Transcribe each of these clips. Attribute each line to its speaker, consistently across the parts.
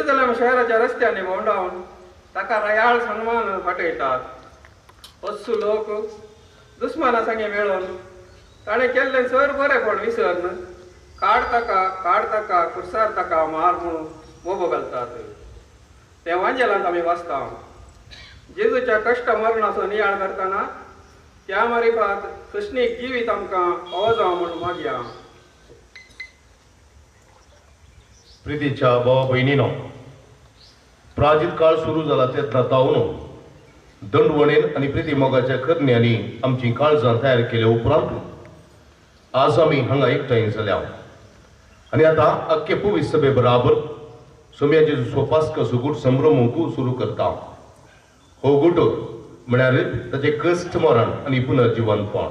Speaker 1: जेरुजलेम शहराच्या रस्त्यांनी भोंवडावन ताका रयाळ सन्मान वाटयतात. अस्सू लोक दुस्माना संगे मेळोवन ताणें केल्लें सर बरेंपण विसरून काड ताका, काड ताका, कुर्सार ताका मार म्हणून बोबो घालतात. ते वांजेलांत आमी वाचता. जेजूच्या कश्ट मरणाचो नियाळ करतना त्या मारिफात सृष्णीक जिवीत आमकां फावो जावं म्हूण मागया.
Speaker 2: प्रितीच्या भावा भयणीनो, प्राचीन काळ सुरू जाला तेन्ना तावन दंडवणेन आनी प्रिती मोगाच्या करण्यांनी आमची काळजां तयार केल्या उपरांत आज आमी हांगा एकठांय जाल्या आनी आतां अख्खे पुवी सभे बराबर सोम्याचे सोपास्क गुट संभ्रमूंक सुरू करता. हो गुट म्हळ्यार ताचें कश्ट मरण आनी पुनर्जिवनपण.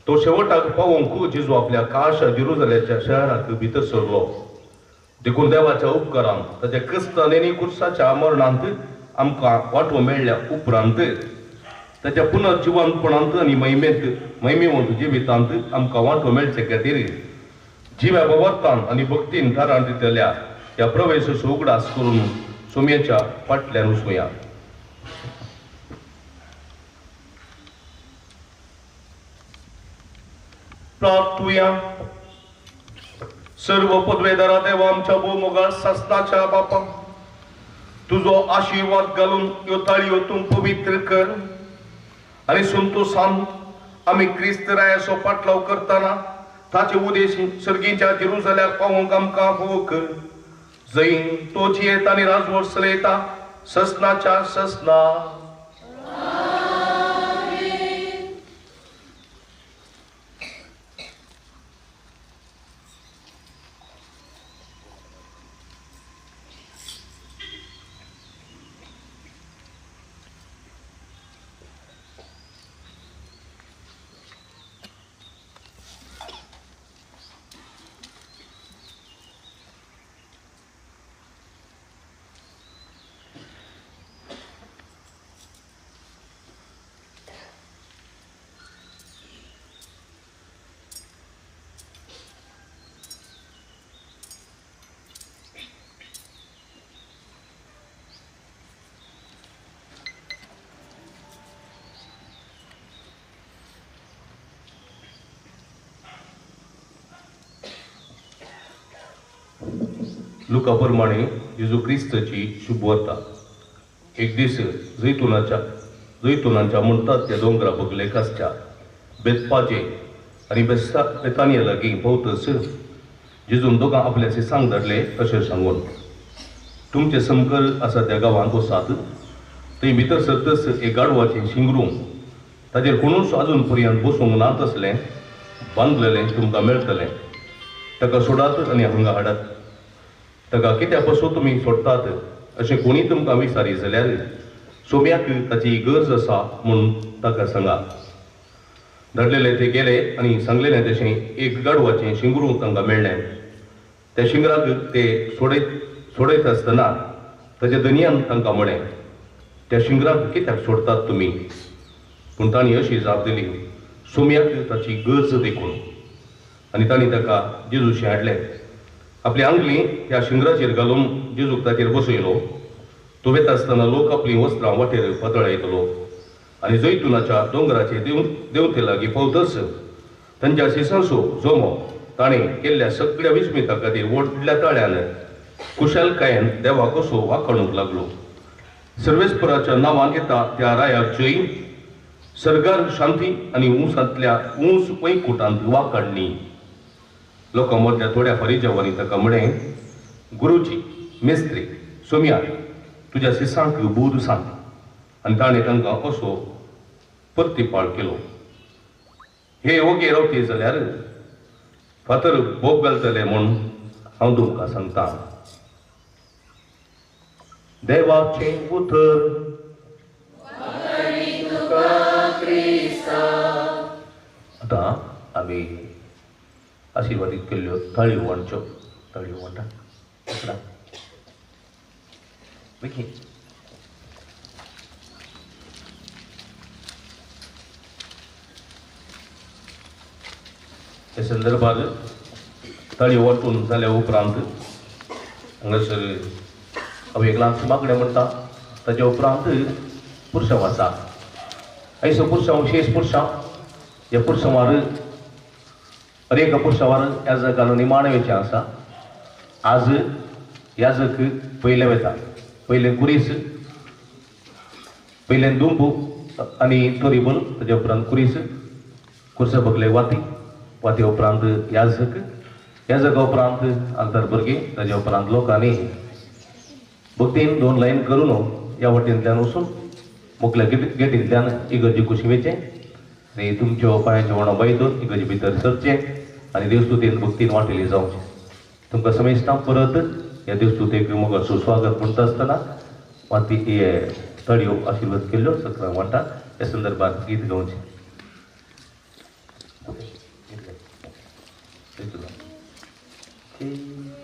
Speaker 2: तो शेवटाक पावोवंक जेजू आपल्या काश जेरुजलेच्या शहराक भितर सरलो. देखून देवाच्या उपकारान ताच्या क्रिस्तान आनी कुर्साच्या मरणांत आमकां वांटो मेळ्ळ्या उपरांत ताच्या पुनर्जिवनपणांत आनी महिमेंत महिमेवंत जिवितांत आमकां वांटो मेळचे खातीर जिव्या बवर्तान आनी भक्तीन थारावन दितल्या ह्या प्रवेशाचो उगडास करून सोम्याच्या फाटल्यान वचुया. प्रार्थुया. सर्व पदवेदारा देवा, आमच्या भोवमोगाळ सासनाच्या बापा, तुजो आशिर्वाद घालून ह्यो ताळयो तूं पवित्र कर आनी संतोसान आमी क्रिस्त रायाचो पाटलाव करतना ताचे उद्देश सर्गीच्या जेरुजल्याक पावोवंक आमकां फावो कर, जंय तो जियेता आनी राजवट चलयता ससनाच्या ससना. लुका प्रमाणे जेजू क्रिस्ताची शुभवार्ता. एक दीस जैतुनाच्या म्हणटात त्या दोंगरा बगलेक आसच्या बेतपाचे आनी बेतानिया लागीं पावतच जेजून दोगां आपल्या शिसांक धाडले अशें सांगून, तुमचे समकर आसा त्या गांवांत वसात, थंय भितर सरतच एक गाडवाचें शिंगरूं ताचेर कोणूच आजून पर्यंत बसूंक ना तसलें बांदलेलें तुमकां मेळटलें. ताका सोडात आनी हांगा हाडात. ताका कित्या पासून तुमी सोडटात अशें कोणी तुमकां विचारी जाल्यार सोम्याक ताची गरज आसा म्हूण ताका सांगा. धाडलेले ते गेले आनी सांगलेलें तशें एक गाडवाचें शिंगरूं तांकां मेळ्ळें. त्या शिंगराक ते सोडयत आसतना ताच्या धनयान तांकां म्हळें, त्या शिंगराक कित्याक सोडटात तुमी? पूण तांणी अशी जाप दिली, सोम्याक ताची गरज देखून. आनी तांणी ताका जेजूशी हाडलें. आपली आंगली ह्या शिंगराचेर घालून जेजूक ताचेर बसयलो. तो वेता आसतना लोक आपलीं वस्त्रां वाटेर पातळायतलो आनी जैतुनाच्या दोंगराचे देंवते लागीं पावतच तांच्या शिसांचो जमो ताणें केल्ल्या सगळ्या विस्मिता खातीर व्हडल्या ताळ्यान कुशलकायेन देवा कसो वाखाणूंक लागलो. सर्वेस्पराच्या नांवान येता त्या रायाक जय, सर्गार शांती आनी उंसांतल्या उंच वैकुटांत वाखाणणी. लोकां मदल्या थोड्या फरिजावांनी ताका म्हळें, गुरुजी, मेस्त्री, सोम्या, तुज्या शिसांक बूद सांग. आनी ताणें तांकां असो प्रतिपाळ केलो, हे ओगे रावते जाल्यार फातर बोब घालतले म्हूण हांव तुमकां सांगता. देवाचें उतर. आतां आमी आशिर्वादीत केल्ल्यो ताळयो वांटच्यो. ताळयो वांटा बेगीन. हे संदर्भात ताळयो वांटून जाल्या उपरांत हांगासर हांव एक ल्हानशें मागणें म्हणटा. ताच्या उपरांत पुरसांव आसा. ऐसो पुरसांव शेष पुरसांव ह्या पुरसांवार हर एका पुरसांवार याजकान निमाणें वयचें आसा. आज याजक पयलें वता. पयलें कुरीस, पयलें दुंबू आनी तोरीबल, ताच्या उपरांत कुरीस, कुर्सा बगले वाती, वाती उपरांत याजक, याजका उपरांत आल्तार भुरगीं, ताच्या उपरांत लोकांनी भक्तीन 2 लायन करून ह्या वटेंतल्यान वचून मुखल्या गेटींतल्यान इगर्जी कुशी वयचें आनी तुमच्यो पांयांच्यो वणो बायदून इगर्जी भितर सरचें आनी देवस्तुतीन भक्तीन वांटेली जावचें. तुमकां समेस्तां परत ह्या देवस्तुतेक मोगाचो सुस्वागत म्हणटा आसतना वाती हे तळयो आशिर्वाद केल्ल्यो सकरा म्हणटा. ह्या संदर्भात गीत गावचें.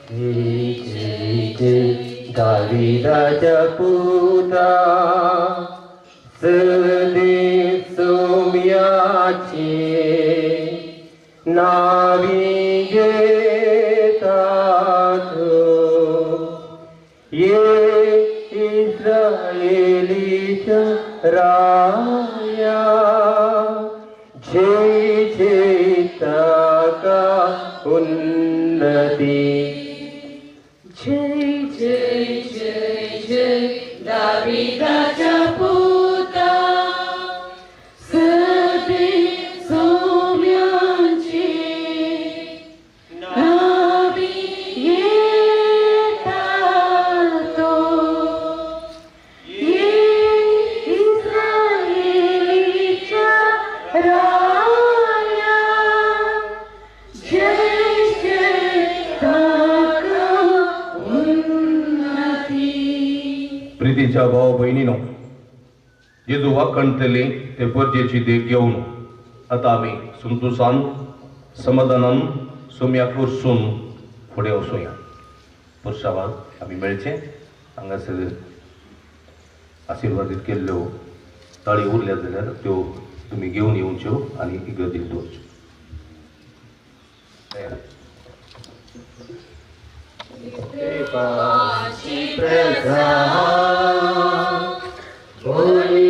Speaker 3: जय जय दाविदाच्या पुता सदे सोम्याचे नावी घेतात ये इस्रायलीच्या राया जय जय ताका उन्नती.
Speaker 4: जय जय जय जय दाविदाच्या पुता सदे सोम्याचे नावी येता तो ये इस्रायलीच्या राया जय जय ताका उन्नती.
Speaker 2: प्रितीच्या भाव भयणीनो, जेजू वाखणतली ते परजेची देख घेवन आतां आमी संतोशान समाधानान सोम्याक वचून फुडें वचुया. पुरसावाक आमी मेळचें. हांगासर आशिर्वादीत केल्ल्यो ताळी उरल्या जाल्यार त्यो तुमी घेवन येवच्यो आनी इगर्जेक दवरच्यो.
Speaker 3: प्रजा बोली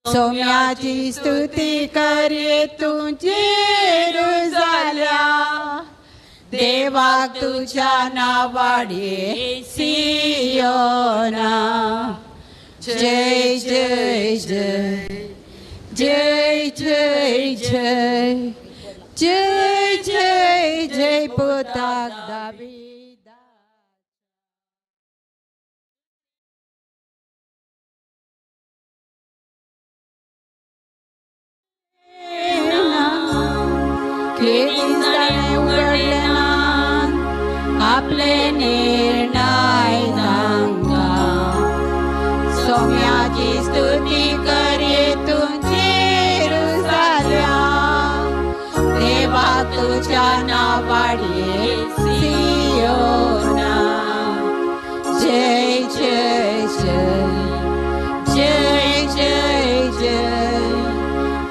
Speaker 5: सोम्याची स्तुती करे तुझे रुजाल्या देवा तुझ्या नावाडे सियोना। जय जय जय जय जय जय जय जय जय पुताक दावीदा। क्रिस्ताने उघडले नात आपले निर्णय तांकां। सोम्याची स्तुती करे तुझे रुजाल्या देवा तुझ्या नावाडे सियोना। जय जय जय जय जय जय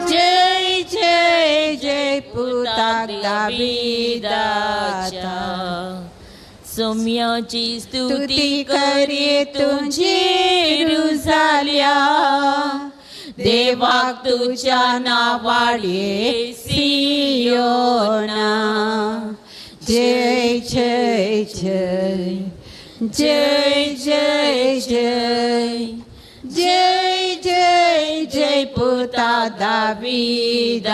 Speaker 5: जय जय जय पुताक दावीदाचा। सोम्याची स्तुती करे तुझे रुजाल्या देवाक तुझ्या नावाडये सियोना. जय जय जय जय जय जय जय जय जय पुता दाविदाच्या.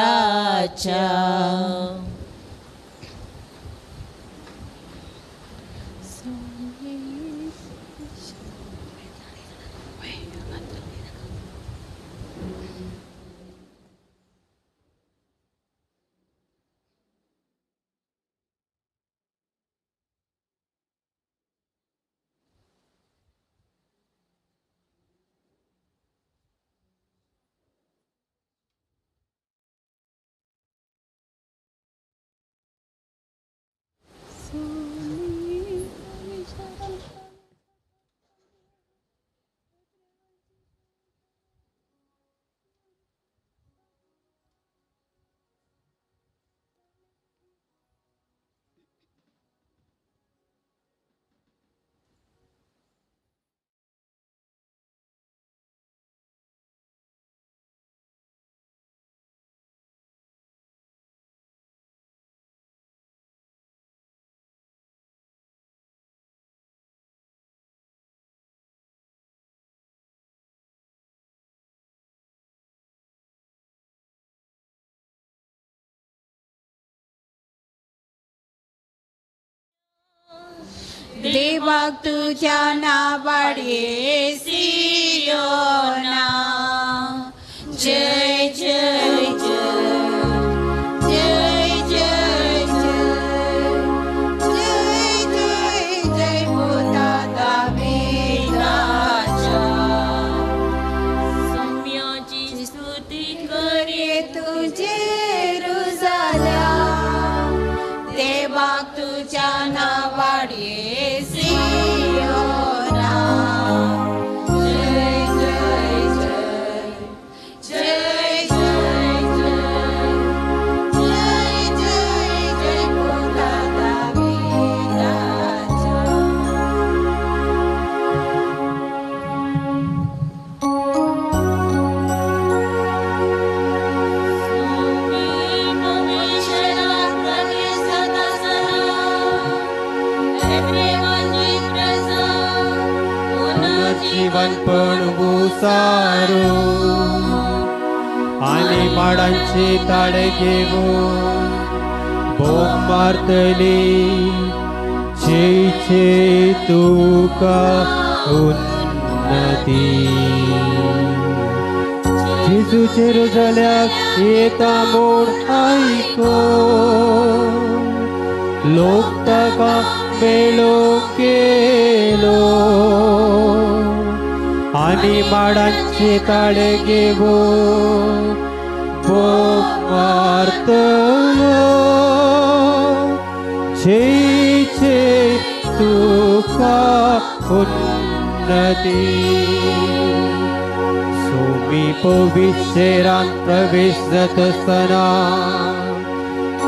Speaker 5: देवाक तुझ्या नावाडये सियोना. जय जय जय जय जय जय जय जय जय पुता दाविदाच्या. सोम्याची स्तुती करे तुझे रुजाल्या देवाक तुझ्या नावाडये सियोना. जय जय जय जय जय जय जय जय जय पुता दाविदाच्या.
Speaker 3: जीवन पण उसारू आणि माडांचे ताळे घेऊन बोंब मारतली जय जय तुका उन्नती. जेजूचे रुजल्याक येता म्हूण आयको लोक ताका मेळूंक गेलो आनी माडांचे ताळे घेवन बोंब मारतलो जय जय तुका उन्नती. सोमी पविशेरान प्रवेश जातासतना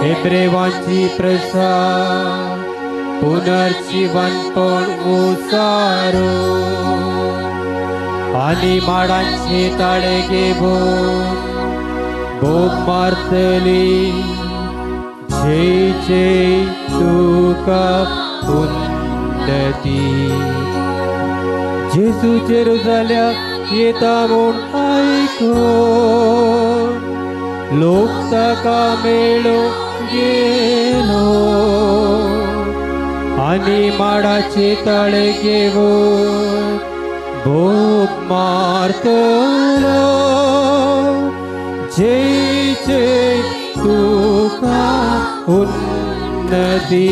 Speaker 3: हेब्रेवांची प्रजा पुनर्जीवनपण उसारू आनी माडांचे ताळे घेवन बोंब मारतली जय जय तुका उन्नती. जेजूचे रुजाल्याक येता म्हूण आयकून लोक ताका मेळूंक गेलो आनी माडाचे ताळे घेवन बोंब मारतलो जय जय तुका उन्नती.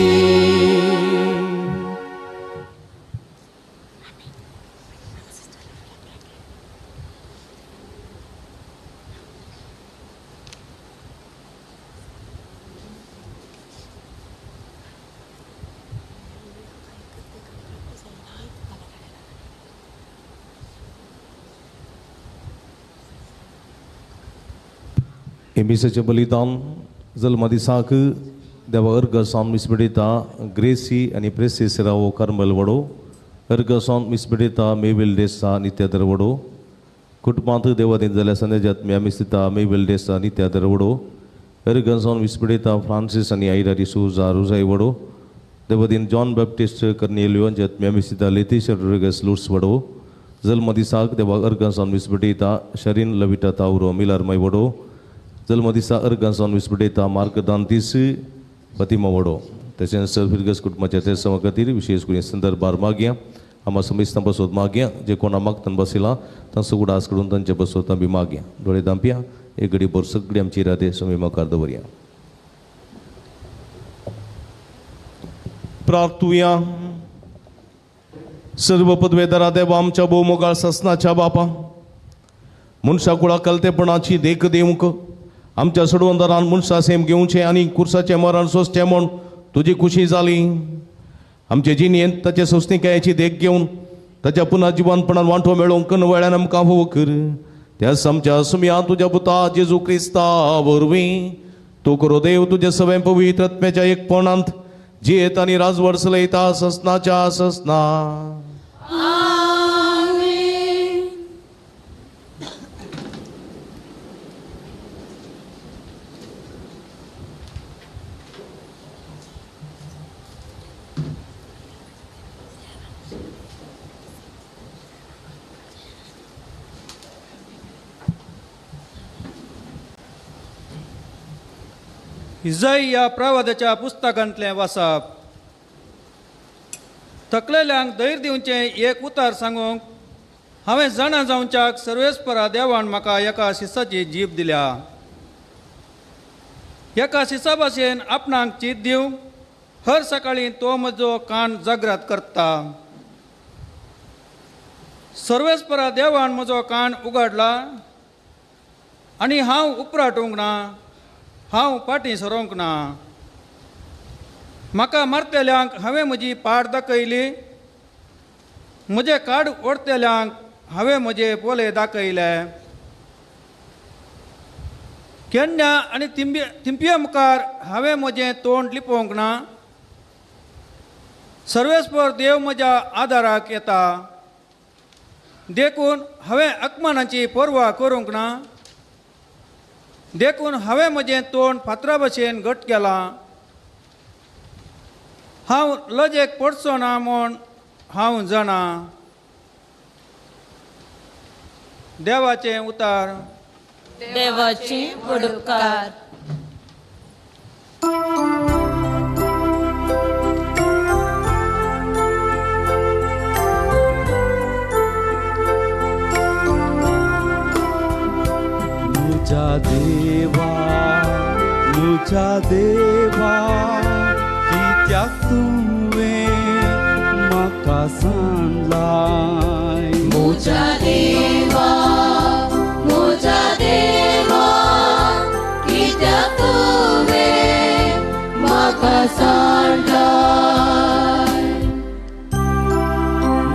Speaker 2: मिसाचें बलिदान जल्मा दिसाक देवा अर्गसावन मिसबेडिता ग्रेसी आनी प्रेसीस रावो कार्मल वडो, अर्गसावन मिसबेडिता मेवेल डेसा नित्या दरवडो, कुटुंबांत देवादीन जाल्या संदेजात्म्या मिस्तिता मेवेल डेसा नित्या दरवडो, अर्गसावन मिसबेडिता फ्रांसीस आनी आयरा डिसूजा रुजाय वडो, देवादीन जॉन बॅप्टिस्ट कर्नेलियो जत्म्या मिस्तिता लेतीश रोड्रिगस लुट्स वडो, जल्म दिसाक देवा अर्गसावन मिसबेडिता शरीन लविटा तावरो मिलारमय वडो, जल्म दिसा अर्गसावन मिसबेडिता मार्क दांतीस फतिमा वडो। तशेंच फिरगस कुटुंबाच्या ते समा खातीर विशेष करून संदर्भार मागया आमा समेस्तां बसोत मागया, जे कोणा मागतान बसयला तांचो उडास करून तांचे बसोत आमी मागया। दोळे दांपया एक घडी भर सगळी आमची इरादे स्वामी मुखार दवरया। प्रार्थुया। सर्व पदवेदारा देवा आमच्या भोवमोगाळ ससनाच्या बापा, मनशा कुळा कलतेपणाची देख दिवंक आमच्या सडवंदरान मनशा सेम घेवचें आनी कुर्साचें मरण सोंसचें म्हूण तुजी खुशी जाली। आमचे जिणेंत ताचे सोंसणिकायेची देख घेवन ताच्या पुनः जिवनपणान वांटो मेळोवंक वेळान आमकां फोव कर। त्याच आमच्या सुमया तुज्या पुता जेजू क्रिस्ता वरवीं तूं करो देव तुज्या सवें पवित्र आत्म्याच्या एकपणांत जियेत आनी राजवड चलयता ससनाच्या ससना।
Speaker 1: इजाई प्रवादाच्या पुस्तकांतलें वाचप। थकलेल्यांक धैर्य दिवचें एक उतार सांगूंक हांवें जाणा जावच्याक सर्वेस्परा देवान म्हाका एका शिसाची जीब दिल्या। एका शिसा भाशेन आपणाक चीत दिवंक हर सकाळीं तो म्हजो कान जागृत करता। सर्वेस्परा देवान म्हजो कान उगाडला आनी हांव उपराटूंक ना, हांव फाटीं सरोंक ना। म्हाका मारतल्यांक हांवें म्हजी पाड दाखयली, म्हजें काड ओडतल्यांक हांवें म्हजे पोले दाखयले। केन्ना आनी थिंपये मुखार हांवें म्हजें तोंड लिपोवंक ना। सर्वेस्पर देव म्हज्या आदाराक येता, देखून हांवें अपमानाची पर्वा करूंक ना। देखून हांवें म्हजें तोंड फातरा भशेन घट केलां। हांव लजेक पडचो ना म्हूण हांव जाणा। देवाचें उतार।
Speaker 5: देवाचें उपकार।
Speaker 6: मुझा देवा मुझा देवा कित्याक तुवें म्हाका सांडलाय।
Speaker 5: मुझा देवा मुझा देवा कित्याक तुवें म्हाका सांडलाय।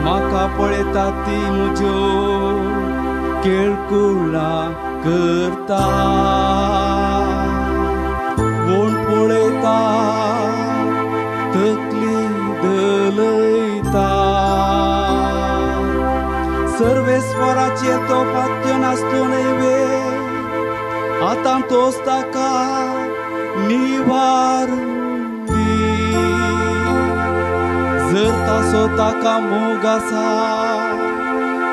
Speaker 6: म्हाका पळयता ती म्हज्यो केळकुळां करता, कोण पळयता तकली दलयता। सर्वेस्वराचेर तो पात्यो नासतो न्हय वे, आतां तोच ताका निवार दी। जर तासो ताका मोग आसा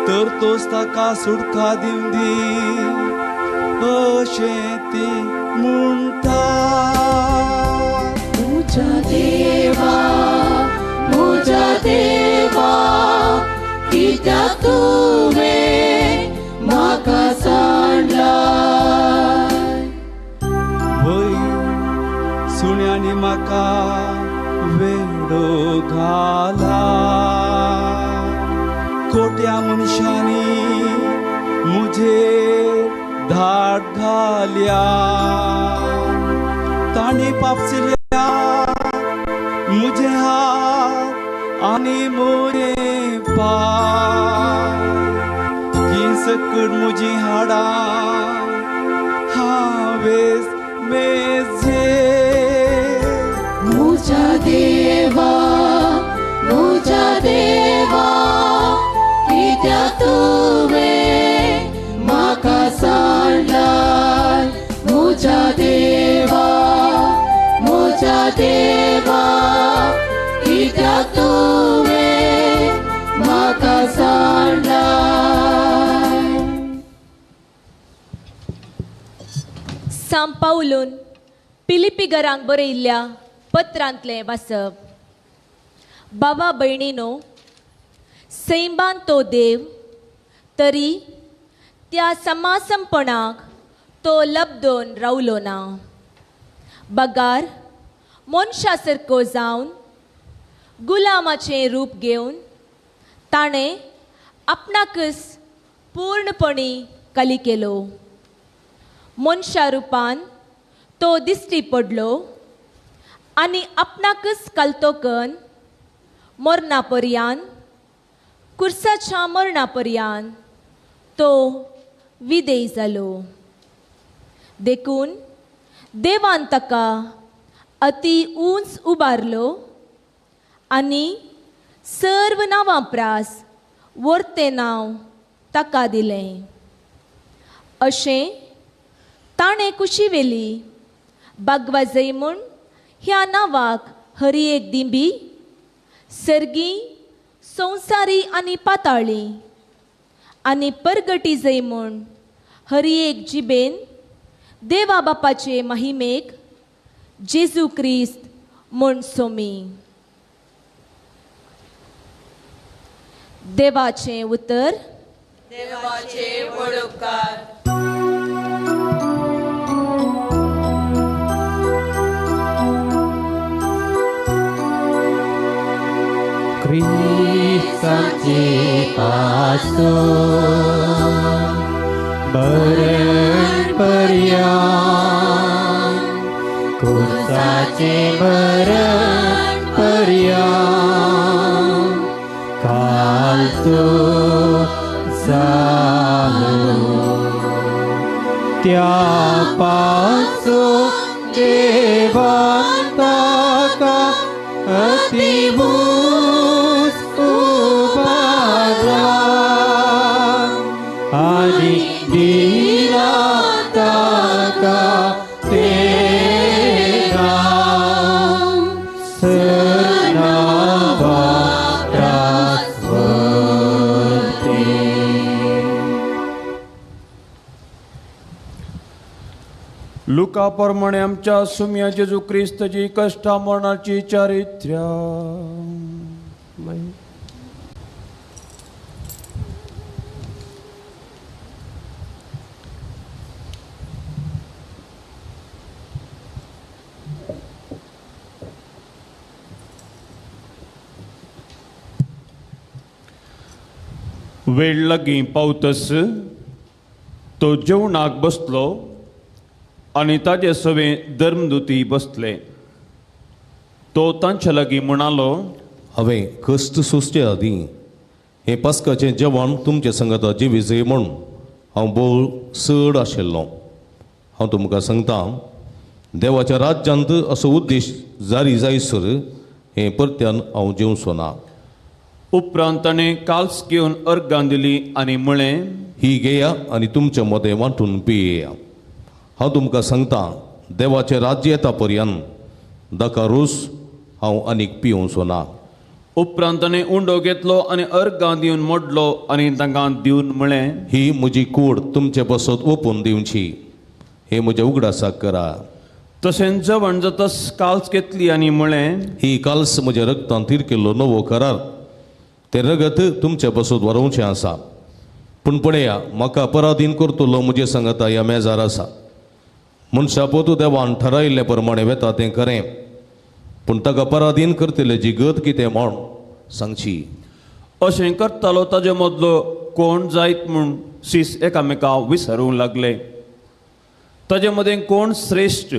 Speaker 6: तर तोच ताका सुटका दिवं दी अशें ती म्हणटा।
Speaker 5: मुझा देवा मुझा देवा कित्याक तुवें म्हाका सांडलाय।
Speaker 6: वय सुण्यांनी म्हाका वेडो घाला, खोट्या मनशांनी म्हजेर धाड घाल्या। तांणी पापसिल्या म्हजे हात आनी म्हजे पांय, ती सकट म्हजी हाडां हांवें मेजे।
Speaker 5: मुजा देवा कित्याक तुवें म्हाका सांडलाय.
Speaker 7: सांत पावलून पिलिपी घरांक बरयिल्ल्या पत्रांतलें वाचप. बाबा भयणीनो, सैमान तो देव तरी त्या समासमपणाक तो लब्दोन रावलो ना, बगार मनशा सारको जावन गुलामाचें रूप घेवन ताणें आपणाकच पूर्णपणी कली केलो. मनशा रुपान तो दिश्टी पडलो आनी आपणाकच कलतोकन मरणा पर्यान, कुर्साच्या मरणा पर्यान तो विदेय जालो. देखून देवान ताका अती उंच उबारलो आनी सर्व नांवां प्रास वर्तें नांव ताका दिलें. अशें ताणें कुशिवेली बागवाजय म्हूण ह्या नांवाक हरी एक दिंबी सर्गी संवसारी आनी पाताळी आनी परगटी जय म्हूण हरी एक जिबेन देवा बापाचे महिमेक जेजू क्रिस्त म्हूण सोमी. देवाचें उतर.
Speaker 8: देवाचे व्हड उपकार.
Speaker 3: क्रिस्ताचे पासून मरण पर्यान, क्रुसाचे मरण पर्यान काल तो जालो. त्या पासून देवान ताका अति ऊंच उबारला आनी दिला ताका तें नांव सरनांवा प्रास वरतें.
Speaker 6: लुका प्रमाणे आमच्या सुम्या जेजू क्रिस्तची कश्टा मरणाची चारित्र्या. वेळ लागीं पावतस तो जेवणाक बसलो आनी ताजे सवें धर्मदुती बसले. तो तांचे लागीं म्हणालो,
Speaker 2: हांवें कश्ट सोंसचे आदीं हें पास्काचें जेवण तुमचे संगता जिवीजय म्हूण हांव भोव चड आशिल्लो. हांव तुमकां सांगता, देवाच्या राज्यांत असो उद्देश जारी जायसर हें परत्यान हांव जेवचो ना.
Speaker 6: उपरांत ताणें काल्स घेवन अर्गां दिली आनी म्हळें,
Speaker 2: ही घेया आनी तुमचे मदें वांटून पियेया. हांव तुमकां सांगता, देवाचें राज्य येता पर्यंत दाका रोस हांव आनीक पिवचो ना.
Speaker 6: उपरांत ताणें उंडो घेतलो आनी अर्गां दिवन मोडलो आनी तांकां दिवन म्हळें,
Speaker 2: ही म्हजी कूड तुमचे पासत ओपून दिवची, हे म्हज्या उगडासाक करा.
Speaker 6: तशेंच जेवण जातच काल्स घेतली आनी म्हळें,
Speaker 2: ही काल्स म्हज्या रगतान थीर केल्लो नवो करार, तें रगत तुमचे पासत वरोवचें आसा. पूण पळया, म्हाका पराधीन करतलो म्हजे सांगता ह्या मेजार आसा. मनशा पोतू देवान थारायिल्ले प्रमाणे वेता तें खरें, पूण ताका पराधीन करतले जी गत कितें म्हूण सांगची.
Speaker 6: अशें करतालो ताजे मदलो कोण जायत म्हूण शीस एकामेका विसरूंक लागले. ताजे मदें कोण श्रेश्ठ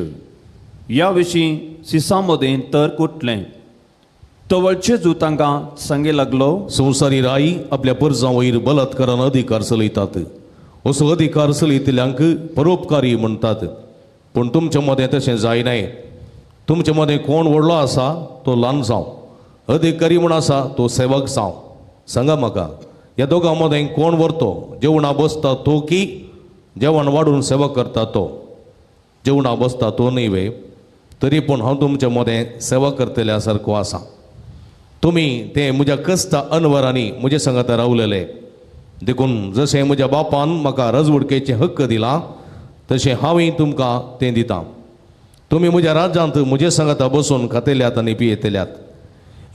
Speaker 6: ह्या विशीं शिसां मदें तर्क उठलें. तवळ जेजू तांकां सांगे लागलो,
Speaker 2: संवसारी राई आपल्या परजां वयर बलात्कारान अधिकार चलयतात. असो अधिकार चलयतल्यांक परोपकारी म्हणटात. पूण तुमचे मदें तशें जायनाय. तुमचे मदें कोण व्हडलो आसा तो ल्हान जावं, अधिकारी म्हूण आसा तो सेवक जावं. सांगा म्हाका, ह्या दोगां मदें कोण व्हरतो? जेवणा बसता तो की जेवण वाडून सेवा करता तो? जेवणा बसता तो न्हय वे? तरी पूण हांव तुमच्या मदें सेवा करतल्या सारको आसा. तुमी ते म्हज्या कश्टा अनवरांनी म्हजे सांगाता रावलेले, देखून जशें म्हज्या बापान म्हाका रजवडकेचें हक्क दिला तशें हांवूय तुमकां तें दितां. तुमी म्हज्या राज्यांत म्हजे सांगाता बसून खातेल्यात आनी पियेतल्यात,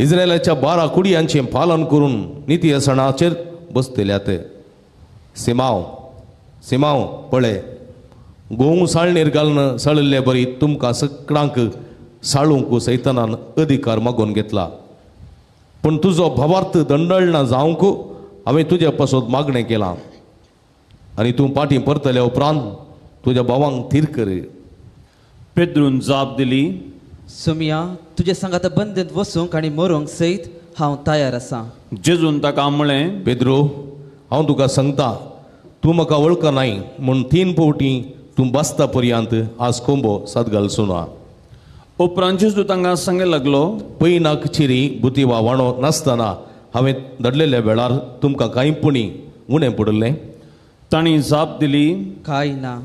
Speaker 2: इस्रायलाच्या 12 कुडयांचें पालन करून निती आसणाचेर बसतल्यात. सिमांव, सिमांव पळय, गोंव साळणेर घालून साळिल्ले बरी तुमकां सगळ्यांक साळूंक सैतानान अधिकार मागून घेतला. पूण तुजो भावार्थ दंडळना जावंक हांवें तुजे पासत मागणें केलां, आनी तूं पाटी परतल्या उपरांत तुज्या भावांक थीर कर.
Speaker 6: पेद्रून जाप दिली,
Speaker 9: सोमिया, तुजे सांगाता बंदेंत वचूंक आनी मरूंक सयत हांव तयार आसा.
Speaker 6: जेजून ताका म्हळें,
Speaker 2: पेद्रो, हांव तुका सांगता, तूं म्हाका वळखनाय म्हूण 3 फावटी तूं बसता पर्यंत आज कोंबो सात घालचो ना.
Speaker 6: उपरांत जेजू तांकां सांगूंक लागलो,
Speaker 2: पयनाक चिरी बुती वा वाणो नासतना हांवें धाडलेल्या वेळार तुमकां कांय पुणी उणें पडिल्लें?
Speaker 6: तांणी जाप दिली,
Speaker 9: कांय ना.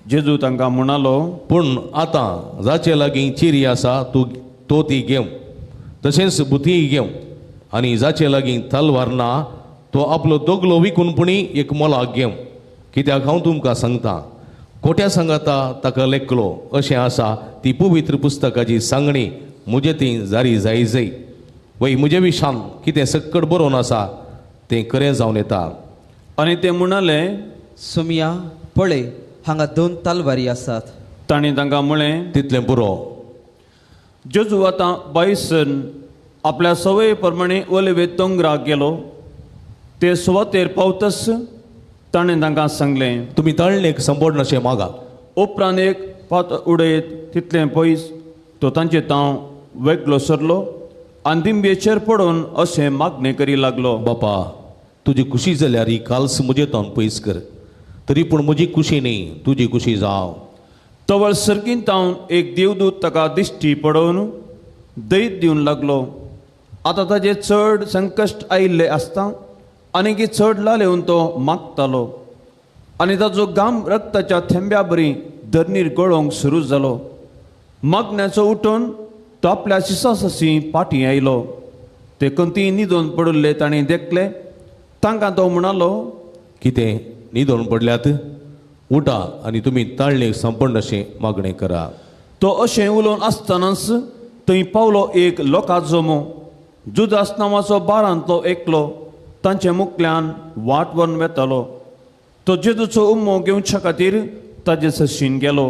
Speaker 6: जेजू तांकां म्हणालो,
Speaker 2: पूण आतां जाचे लागीं चिरी आसा तूं तो ती घेव, तशेंच बुतीय घेव, आनी जाचे लागीं तलवार ना तो आपलो दोगलो विकून पुणी एक मोलाक घेव. कित्याक हांव तुमकां सांगता, कोट्या सांगाता ताका लेखलो अशें आसा ती पवित्र पुस्तकाची सांगणी म्हजे ती जारी जाय जाय. वय म्हजे विशान कितें सक्कड बरोवन आसा तें खरें जावन येता.
Speaker 6: आनी ते म्हणाले,
Speaker 9: सोमिया, पळय, हांगा 2 तलवारी आसात.
Speaker 6: तांणी तांकां म्हळें,
Speaker 2: तितलें पुरो.
Speaker 6: जेजू आतां बायसन आपल्या सवये प्रमाणे ओलिवे दोंगराक गेलो. ते सुवातेर पावतच ताणें तांकां सांगलें,
Speaker 2: तुमी ताळणेक संपडनाशें मागा.
Speaker 6: उपरांत एक फात उडयत तितलें पयस तो तांचे तांव वेगळो सरलो आनी दिंबेचेर पडून अशें मागणें करी लागलो,
Speaker 2: बापा, तुजी खुशी जाल्यार ही काल्स म्हजे तावन पयस कर, तरी पूण म्हजी खुशी न्ही, तुजी खुशी जावं.
Speaker 6: तवळ सर्गींत तावन एक देवदूत ताका दिश्टी पडोवन दैत दिवन लागलो. आतां ताजेर चड संकश्ट आयिल्लें आसता आनीक चड लालेवन तो मागतालो, आनी ताजो घाम रक्ताच्या थेंब्या बरी धरणीर गळोवंक सुरू जालो. मागण्याचो उठून तो आपल्या शिसासशी पाटी आयलो. ते खंती न्हिदोन पडिल्ले ताणें देखले. तांकां तो म्हणालो,
Speaker 2: कितें न्हिदोन पडल्यात? उठा आनी तुमी ताळणेक संपडनाशें मागणें करा.
Speaker 6: तो अशें उलोवन आसतनाच थंय पावलो एक लोकां जमो. जुदास नांवाचो बारांतलो एकलो तांचे मुखल्यान वाट व्हरून वेतालो. तो जेजूचो उमो घेवच्या खातीर ताजे सशीन गेलो.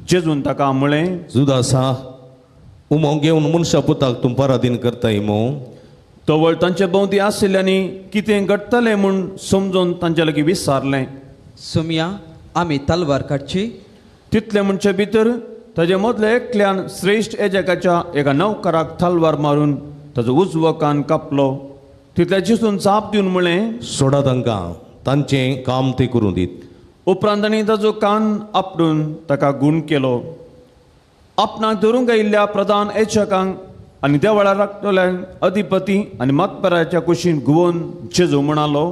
Speaker 6: जेजून ताका म्हळें,
Speaker 2: जुदासा, उमो घेवन मनशा पुताक तूं पराधीन करताय मू?
Speaker 6: तवळ तांचे भोंवती आशिल्ल्यांनी कितें घडटलें म्हूण समजून तांचे लागीं विचारलें,
Speaker 9: सोमिया, आमी तलवार काडची?
Speaker 6: तितलें म्हणचे भितर ताजे मदल्या एकल्यान श्रेश्ठ एजकाच्या एका नौकराक तलवार मारून ताजो उजवो कान कापलो. तितल्या जेजून जाप दिवन म्हळें,
Speaker 2: सोडा तांकां, तांचें काम ते करूं दीत.
Speaker 6: उपरांत तांणी ताजो कान आपडून ताका गूण केलो. आपणाक धरूंक आयिल्ल्या प्रधान एजकांक आनी देवळा राखतल्यांक अधिपती आनी मतपराच्या कुशीन घुंवोन जेजू म्हणालो,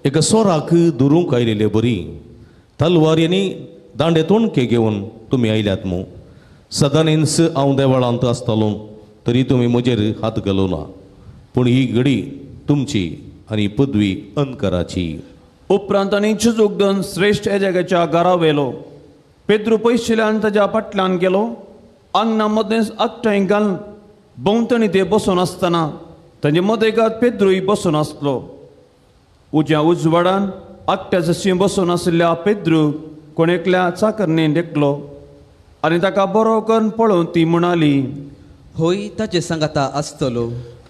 Speaker 2: एका सोराक धरूंक आयिल्ले बरी तलवारी दांडे तोणके घेवन तुमी आयल्यात मू? सदांच हांव देवळांत आसतालो तरी तुमी म्हजेर हात घालूं ना, पूण ही घडी तुमची आनी पदवी अंधकाराची.
Speaker 6: उपरांत तांणी जेजूक दोन श्रेश्ठ एजकाच्या घरा व्हेलो. पेद्रू पयशिल्ल्यान ताज्या फाटल्यान गेलो. आंगणा मदेंच आगटांय घालून भोंवतणी ते बसून आसतना तांचे मदेगात पेद्रूय बसून आसलो. उज्या उजवाडान आगट्या जशी बसून आशिल्ल्या पेद्रू कोण एकल्या चाकरणेन देखलो आनी ताका बरो करून पळोवन ती म्हणाली,
Speaker 9: होय ताजे सांगाता आसतलो.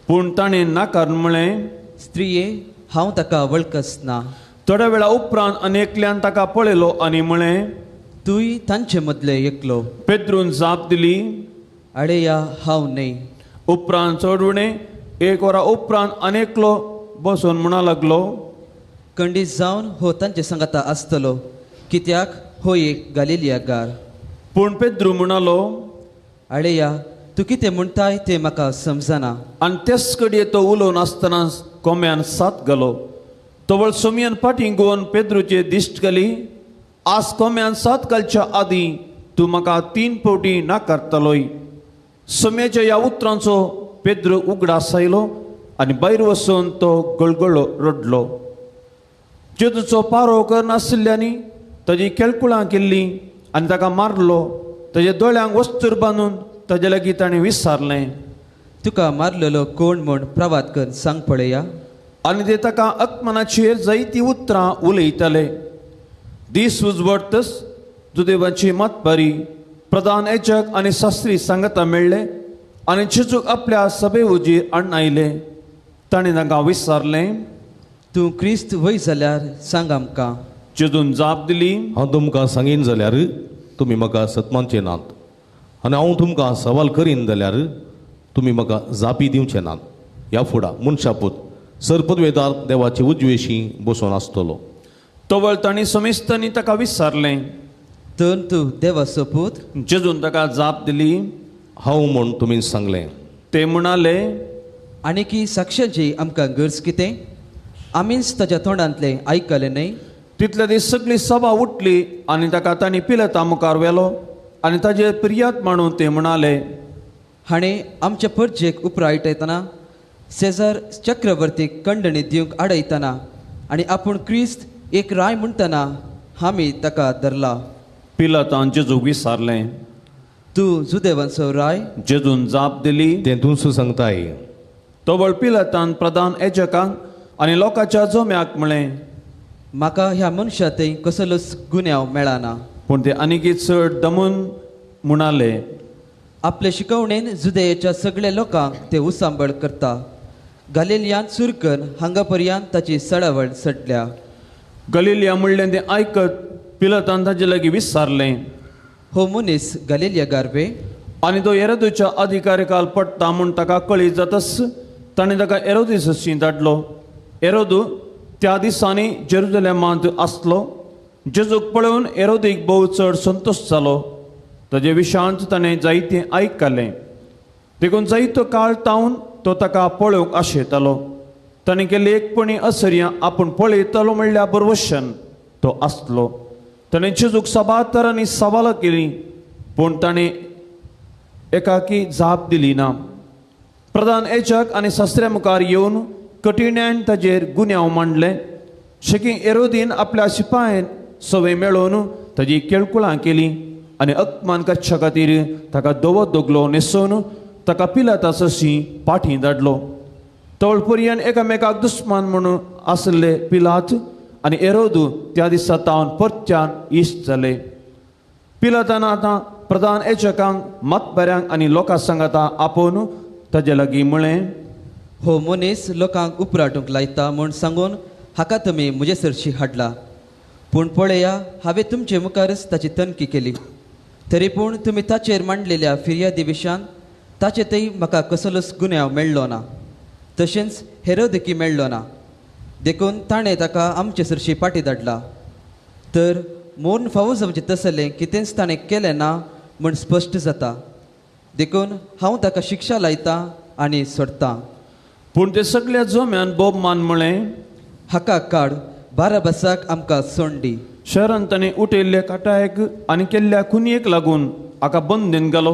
Speaker 6: पूण ताणें नाकार म्हळें,
Speaker 9: स्त्रिये, हांव ताका वळखच ना.
Speaker 6: थोड्या वेळा उपरांत आनी एकल्यान ताका पळयलो आनी म्हळें,
Speaker 9: तूंय तांचे मदले एकलो.
Speaker 6: पेद्रून जाप दिली,
Speaker 9: अडेया, हांव न्हय.
Speaker 6: उपरांत चड उणें 1 वरा उपरांत आनी एकलो बसून म्हणा लागलो,
Speaker 9: कंडीत जावन हो तांचे सांगाता आसतलो, कित्याक हो एक गालिलियागार.
Speaker 6: पूण पेद्रू म्हणालो,
Speaker 9: अडेया, तूं कितें म्हणटाय तें म्हाका समजना.
Speaker 6: आनी तेच कडये तो उलोवन आसतना कोंब्यान सात घालो. तवळ सोमयान फाटीं गोवन पेद्रूचे दिश्ट घाली. आज कोंब्यान सात घालच्या आदीं तूं म्हाका 3 फावटी नाकारतलोय. सोम्याच्या ह्या उतरांचो पेद्रू उगडास आयलो आनी भायर वचून तो गळगळो रडलो. जेजूचो पारो करनाशिल्ल्यांनी ताजी केळकुळां केल्लीं आनी ताका मारलो. ताज्या दोळ्यांक वस्तूर बांदून ताजे लागीं ताणें विचारलें,
Speaker 9: तुका मारलेलो कोण म्हूण प्रवाद कर सांग पळया.
Speaker 6: आनी ते ताका अकमनाचेर जायतीं उतरां उलयताले. दीस उजवडतच जुदेवाची मातपारी प्रधान याजक आनी शास्त्री सांगता मेळ्ळे आनी जेजूक आपल्या सभे हुजीर हाडून आयले. ताणें तांकां विचारलें,
Speaker 9: तूं क्रिस्त वय जाल्यार सांग आमकां.
Speaker 6: जेजून जाप दिली,
Speaker 2: हांव तुमकां सांगीन जाल्यार तुमी म्हाका सतमानचे नात आनी हांव तुमकां सवाल करीन जाल्यार तुमी म्हाका जापी दिवचे नात. ह्या फुडा मनशापूत सरपदवेदार देवाचे उजवेशी बसून आसतलो.
Speaker 6: तवळ तांणी समेस्तांनी ताका विचारलें,
Speaker 9: तर तूं देवाचो पूत?
Speaker 6: जेजून ताका जाप दिली,
Speaker 2: हांव म्हूण तुमी सांगलें.
Speaker 6: ते म्हणाले,
Speaker 9: आनीकी साक्षांची आमकां गरज कितें? आमीच ताच्या तोंडांतलें आयकलें न्हय?
Speaker 6: तितले दीस सगळी सभा उठली आनी ताका तांणी पिलाता मुखार व्हेलो आनी ताजेर फिर्याद मांडून ते म्हणाले,
Speaker 9: हाणें आमच्या परजेक उपरायटयतना सेजार चक्रवर्तीक खंडणी दिवंक आडयतना आनी आपूण क्रिस्त एक राय म्हणटना आमी ताका धरला.
Speaker 6: पिलातान जेजूक विचारलें,
Speaker 9: तूं जुदेवांचो राय?
Speaker 6: जेजून जाप दिली,
Speaker 2: तें तूंच सांगताय.
Speaker 6: तवळ पिलातान प्रधान याजकांक आनी लोकांच्या जम्याक म्हळें,
Speaker 9: म्हाका ह्या मनशा थंय कसलोच गुन्यांव मेळना.
Speaker 6: पूण ते आनीकी चड दमून म्हणाले,
Speaker 9: आपले शिकवणेन जुदेयाच्या सगळ्या लोकांक ते उसांबळ करता. गालिलियान सुरकन हांगा पर्यंत ताची सळावळ सडल्या.
Speaker 6: गलिलिया म्हणलें तें आयकत पिलातान ताजे लागीं विचारलें,
Speaker 9: हो मनीस गालिलिया गार्वे?
Speaker 6: आनी तो हेरोदूच्या अधिकारी काल पडटा म्हूण ताका कळीत जातच ताणें ताका हेरोदीसशी धाडलो. हेरोदू त्या दिसांनी जेरुजलेमांत आसलो. जेजूक पळोवन हेरोदीक भोव चड संतोश जालो. ताजे विशांत ताणें जायतें आयकलें, देखून जायतो काळ तावन तो ताका पळोवंक आशेतालो. ताणें केल्ली एकपणी असर्यां आपूण पळयतालो म्हणल्यार बरवशन तो आसलो. ताणें जेजूक साबार तरांनी सवालां केलीं, पूण ताणें एकाकी जाप दिली ना. प्रधान याजक आनी शास्त्र्या मुखार येवन कठिण्यान ताजेर गुन्यांव मांडले. शेकी हेरोदीन आपल्या शिपायन सवय मेळोवन ताजी केळकुळां केली आनी अपमान करच्या खातीर ताका धवो दगलो न्हेसोवन ताका पिलातासशी पाठी धाडलो. तवळ पर्यंत एकामेकाक दुस्मान म्हणून आसले पिलात आनी हेरोदू त्या दिसा तावन परत्यान इश्ट जाले. पिलातान आतां प्रधान याजकांक मतबऱ्यांक आनी लोकां सांगाता आपोवन ताजे लागीं म्हळें,
Speaker 9: हो मनीस लोकांक उपराटूंक लायता म्हूण सांगून हाका तुमी म्हजे सरशी हाडला. पूण पळया, हांवें तुमचे मुखारच ताची तनकी केली, तरी पूण तुमी ताचेर मांडलेल्या फिर्यादी विशयान ताचे थंय म्हाका कसलोच गुन्यांव मेळ्ळो ना, तशेंच हेरोदकी मेळ्ळो ना. देखून ताणें ताका आमचे सरशी पाटी धाडला. तर मोर्न फावो जावचें तसलें कितेंच ताणें केलें ना म्हूण स्पश्ट जाता. देखून हांव ताका शिक्षा लायतां आनी सोडटां.
Speaker 6: पूण ते सगळ्या जम्यान बोब मान म्हळें,
Speaker 9: हाका काड, बाराबासाक आमकां सोंड दी.
Speaker 6: शहरान ताणें उठयल्ल्या काटायक आनी केल्ल्या खुनयेक लागून हाका बंदीन घालो.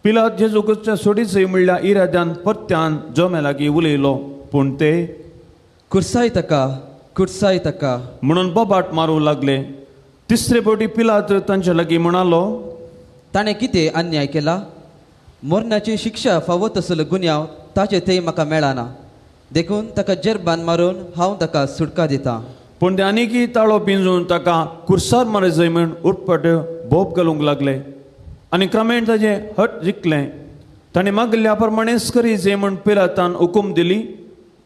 Speaker 6: पिलात जेजूक सोडीचय म्हणल्या इराद्यान परत्यान जम्या लागीं उलयलो, पूण ते
Speaker 9: कुर्साय ताका, कुर्साय ताका
Speaker 6: म्हणून बोबाट मारूंक लागले. तिसरे फावटी पिलात तांच्या लागीं म्हणालो,
Speaker 9: ताणें कितें अन्याय केला? मरणाची शिक्षा फावो तसलो गुन्यांव ताचे थंय म्हाका मेळना, देखून ताका जेरबान मारून हांव ताका सुटका दितां.
Speaker 6: पूण ते आनीकी ताळो पिंजून ताका कुर्सार मारजय म्हूण उटपट बोब घालूंक लागले आनी क्रमेण ताजें हट जिखलें. ताणें मागल्या प्रमाणेच करी जय म्हूण पिलातान हुकूम दिली.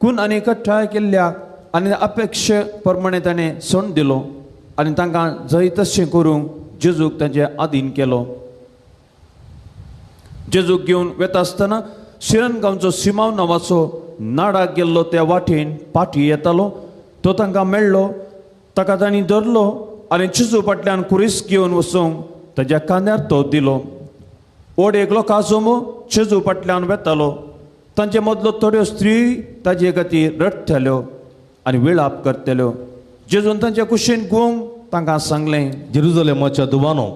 Speaker 6: खून आनी कट्टाय केल्ल्या आनी अपेक्षे प्रमाणे ताणें सोंड दिलो आनी तांकां जय तशें करूंक जेजूक तांचे आदीन केलो. जेजूक घेवन वेता आसतना शिरन गांवचो सिमांव नांवाचो नाडाक गेल्लो त्या वाटेन पाटी येतालो. तो तांकां मेळ्ळो, ताका तांणी धरलो आनी जेजू फाटल्यान कुरीस घेवन वचूंक ताज्या कांद्यार तो दिलो. ओड एक लोकां जमो जेजू फाटल्यान वेतालो. तांचे मदलो थोड्यो स्त्री ताजे खातीर रडटाल्यो आनी विळाप करताल्यो. जेजून तांच्या कुशीन गुवंक तांकां सांगलें,
Speaker 2: जेरुजलेमाच्या दुवानो,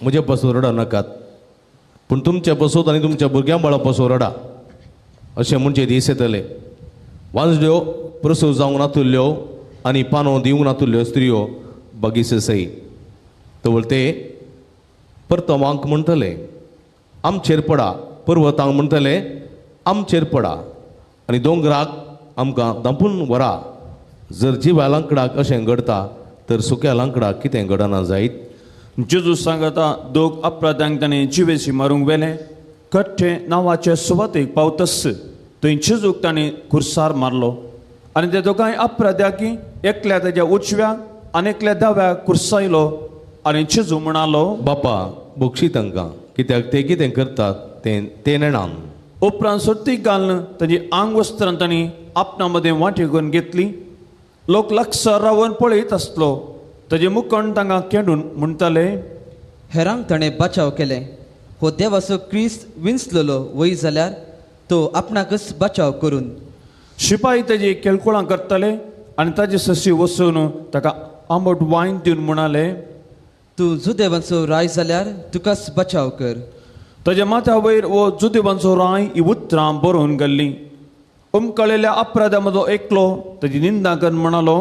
Speaker 2: म्हजे पासून रडा नाकात, पूण तुमच्या पासून आनी तुमच्या भुरग्यां बाळा पासून रडा. अशें म्हणचे दीस येतले, वांजल्यो प्रसव जावंक नातुल्ल्यो आनी पानो दिवंक नातुल्ल्यो स्त्रियो बागीस सई. तवळ ते परतवांक म्हणटले आमचेर पडा, पर्वतांक म्हणटले आमचेर पडा आनी दोंगराक आमकां धांपून व्हरा. जर जिव्या लांकडाक अशें घडता तर सुक्या लांकडाक कितें घडना जायत?
Speaker 6: जेजू सांगता दोग अपराध्यांक ताणें जिवेशी मारूंक व्हेलें. कट्टे नांवाचे सुवातेक पावतस थंय जेजूक ताणें खुर्सार मारलो आनी ते दोगांय अपराध्याकी एकल्या ताज्या उजव्या आनी एकल्या दाव्या खुर्सायलो. आनी जेजू म्हणालो,
Speaker 2: बापा बक्षी तांकां, कित्याक ते कितें करतात तें ते नेणान.
Speaker 6: उपरांत सोर्तीक घालून ताजी आंगवस्त्रां तांणी आपणा मदें वांटे करून घेतली. लोक लागसार रावन पळयत आसलो. ताजे मुखण तांकां केंडून म्हणटाले,
Speaker 9: हेरांक ताणें बचाव केलें, हो देवाचो क्रिस्त विंचलेलो वय जाल्यार तो आपणाकच बचाव करून.
Speaker 6: शिपाई ताजी केळकुळां करताले आनी ताजे सशी वचून ताका आंबट वायन दिवन म्हणाले,
Speaker 9: तूं जुदेवांचो राय जाल्यार तुकाच बचाव कर.
Speaker 6: ताज्या माथ्या वयर हो जुदेवांचो राय ही उतरां बरोवन गेल्लीं. उमकळिल्ल्या अपराध्या मदलो एकलो ताजी निंदा करून म्हणालो,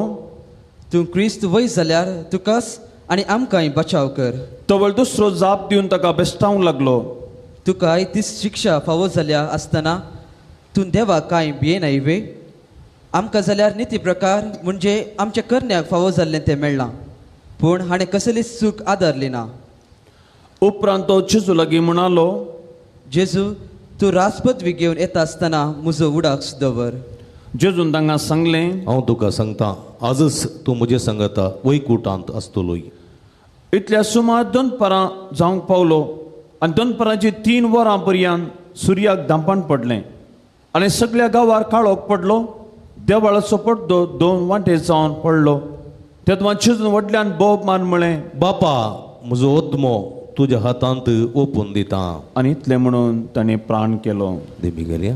Speaker 9: तूं क्रिस्त वय जाल्यार तुकाच आनी आमकांय बचाव कर.
Speaker 6: तवळ दुसरो जाप दिवन ताका बेस्टावंक लागलो,
Speaker 9: तुकाय तीच शिक्षा फावो जाल्या आसतना तूं देवाक कांय भियेनाय वे? आमकां जाल्यार निती प्रकार म्हणजे आमच्या करण्याक फावो जाल्लें तें मेळ्ळां, पूण हाणें कसलीच चूक आदारली ना.
Speaker 6: उपरांत तो जेजू लागीं म्हणालो,
Speaker 9: जेजू तूं राजपदवी घेवन येता आसतना म्हजो उडाक्स दवर.
Speaker 6: जेजून तांकां सांगलें,
Speaker 2: हांव तुका सांगता आजच तूं म्हजे सांगता वैकुटांत आसतलोय.
Speaker 6: इतल्या सुमार दनपारां जावंक पावलो आनी दनपारांची 3 वरां पर्यंत सुर्याक धांपण पडलें आनी सगळ्या गांवार काळोख पडलो. देवळाचो पड्डो 2 वांटे जावन पडलो. तेदमा जेजून व्हडल्यान बोब मारून म्हळें,
Speaker 2: बापा म्हजो आत्मो तुज्या हातांत ओपून दिता.
Speaker 6: आनी इतलें म्हणून ताणें प्राण केलो.
Speaker 2: देवी घालया.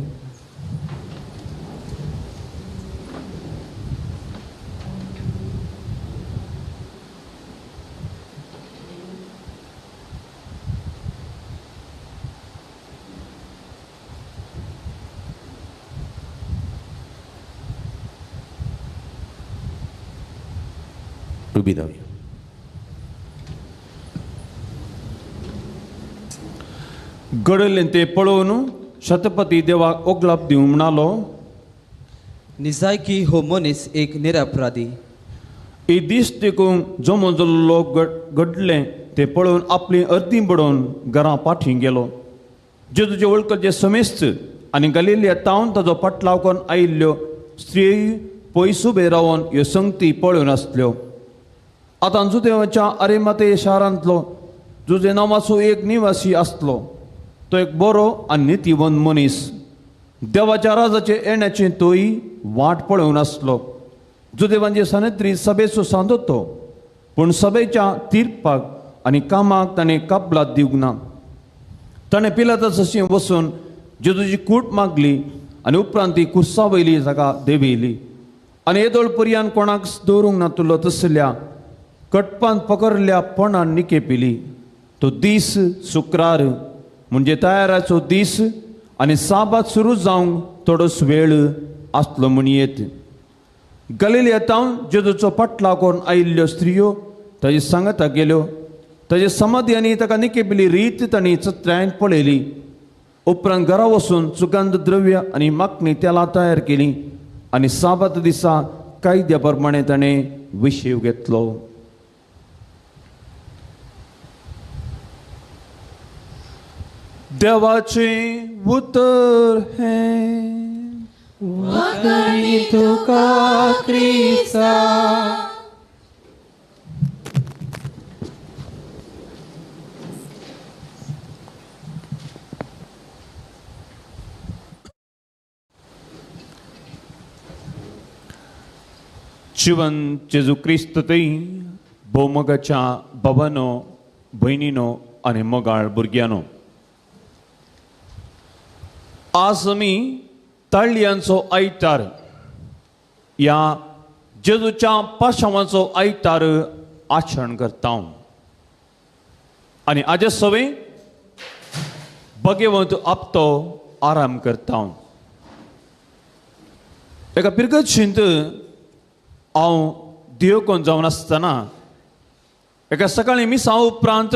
Speaker 2: उबी रावया.
Speaker 6: घडलें तें पळोवन शतपती देवाक ओगलाप दिवंक म्हणालो,
Speaker 9: निजायकी हो मनीस एक निरपराधी.
Speaker 6: ही दीस देखून जमो जाल्लो लोक घडलें तें पळोवन आपली अर्दी बडोवन घरां पाठी गेलो. जेजूचे वळखचे समेस्त आनी गलिलिया तावन ताजो पाटलाव करून आयिल्ल्यो स्त्रियोय पयस उबे रावन ह्यो संगती पळोवन आसल्यो. आतां जुदेवाच्या अरेमाते शारांतलो जुजे नांवाचो एक निवासी आसलो. तो एक बरो आनी नितीवंत मनीस. देवाच्या राजाचे येण्याची तोय वाट पळोवन आसलो. जुदेवांचे सनेत्री सभेचो सांदो तो, पूण सभेच्या तिर्पाक आनी कामाक ताणें कबलात दिवंक ना. ताणें पिलाता सशी वचून जेजूची कूट मागली आनी उपरांत ती कुर्सा वयली ताका देंवयली आनी येदोळ पर्यान कोणाक दवरूंक नातुल्लो तसल्या कटपान पकडल्या पणान निके पिली. तो दीस शुक्रार म्हणजे तयाराचो दीस आनी साबात सुरू जावंक थोडोच वेळ आसलो म्हणयेत. गलिलिया तावन जेजूचो पाटलाव करून आयिल्ल्यो स्त्रियो ताजे सांगाता गेल्यो. ताजे समाधी आनी ताका निके पिली रीत तांणी चत्रायन पळयली. उपरांत घरा वचून सुगंध द्रव्य आनी मागणी तेलां तयार केली आनी साबात दिसा कायद्या प्रमाणे ताणें विशेव घेतलो. देवाचें उतर हें.
Speaker 5: वाखाणी तुका क्रिस्ता.
Speaker 6: जिवन जेजू क्रिस्त थंय भोवमोगाच्या बाबानो, भयणीनो आनी मोगाळ भुरग्यांनो, आज आमी ताळयांचो आयतार ह्या जेजूच्या पाशांवाचो आयतार आचरण करता. आनी आजे सवे बगेवंत आपतो आराम करता. एका पिरगतशींत हांव देवकोन जावन आसतना एका सकाळीं मिसां उपरांत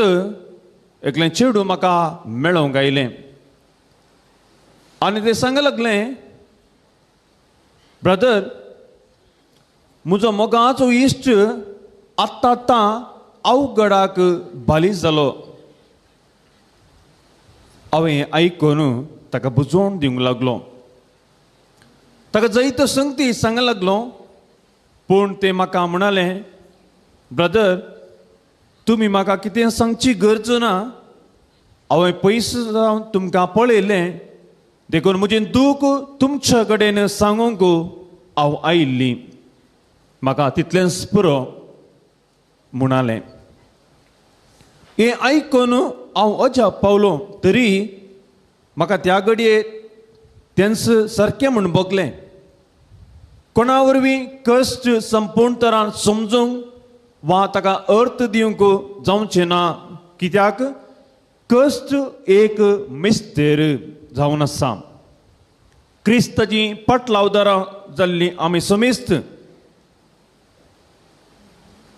Speaker 6: एकलें चेडूं म्हाका मेळोवंक आयलें आनी तें सांग लागलें, ब्रदर, म्हजो मोगाचो इश्ट आत्तां आत्तां अवघडाक बालीस जालो. हांवें आयकून ताका बुजोवन दिवंक लागलो, ताका जैत संगती सांग लागलो. पूण तें म्हाका म्हणालें, ब्रदर, तुमी म्हाका कितें सांगची गरज ना, हांवें पयस जावन तुमकां पळयलें, देखून म्हजें दूख तुमच्या कडेन सांगूंक हांव आयिल्ली, म्हाका तितलेंच पुरो म्हणालें. हें आयकून हांव अजाप पावलो, तरी म्हाका त्या घडये तेंच सारकें म्हूण भोगलें. कोणा वरवीं कश्ट संपूर्ण तरान समजूंक वा ताका अर्थ दिवंक जावचें ना, कित्याक कश्ट एक मिस्तेर जावन आसा. क्रिस्ताची पटलावदारां जाल्लीं आमी समेस्त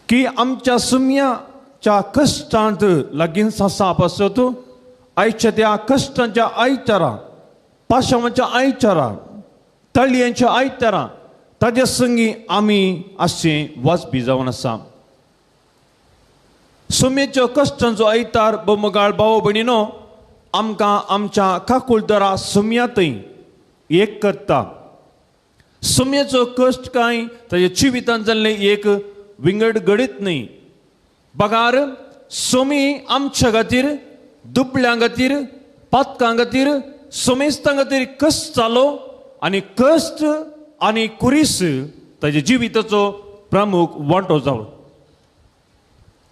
Speaker 6: की आमच्या सुम्याच्या कश्टांत लागींच आसा पासत आयच्या त्या कश्टांच्या आयतारा, पाशावांच्या आयतारा, तळयांच्या आयतारा ताज्या संगी आमी अशें वाजपी जावन आसा. सुम्येच्या कश्टांचो आयतार बोमगाळ भाव भयणीनो आमकां आमच्या काकुळदरा सुम्यांतय एक करता. सुम्येचो कश्ट कांय ताज्या जिवितांत जाल्लें एक विंगड घडीत न्हय, बगार सोमी आमच्या खातीर, दुबळ्यां खातीर, पातकां खातीर, सोमेस्तां खातीर कश्ट जालो आनी कश्ट आनी कुरीस ताज्या जिविताचो प्रमुख वांटो जालो.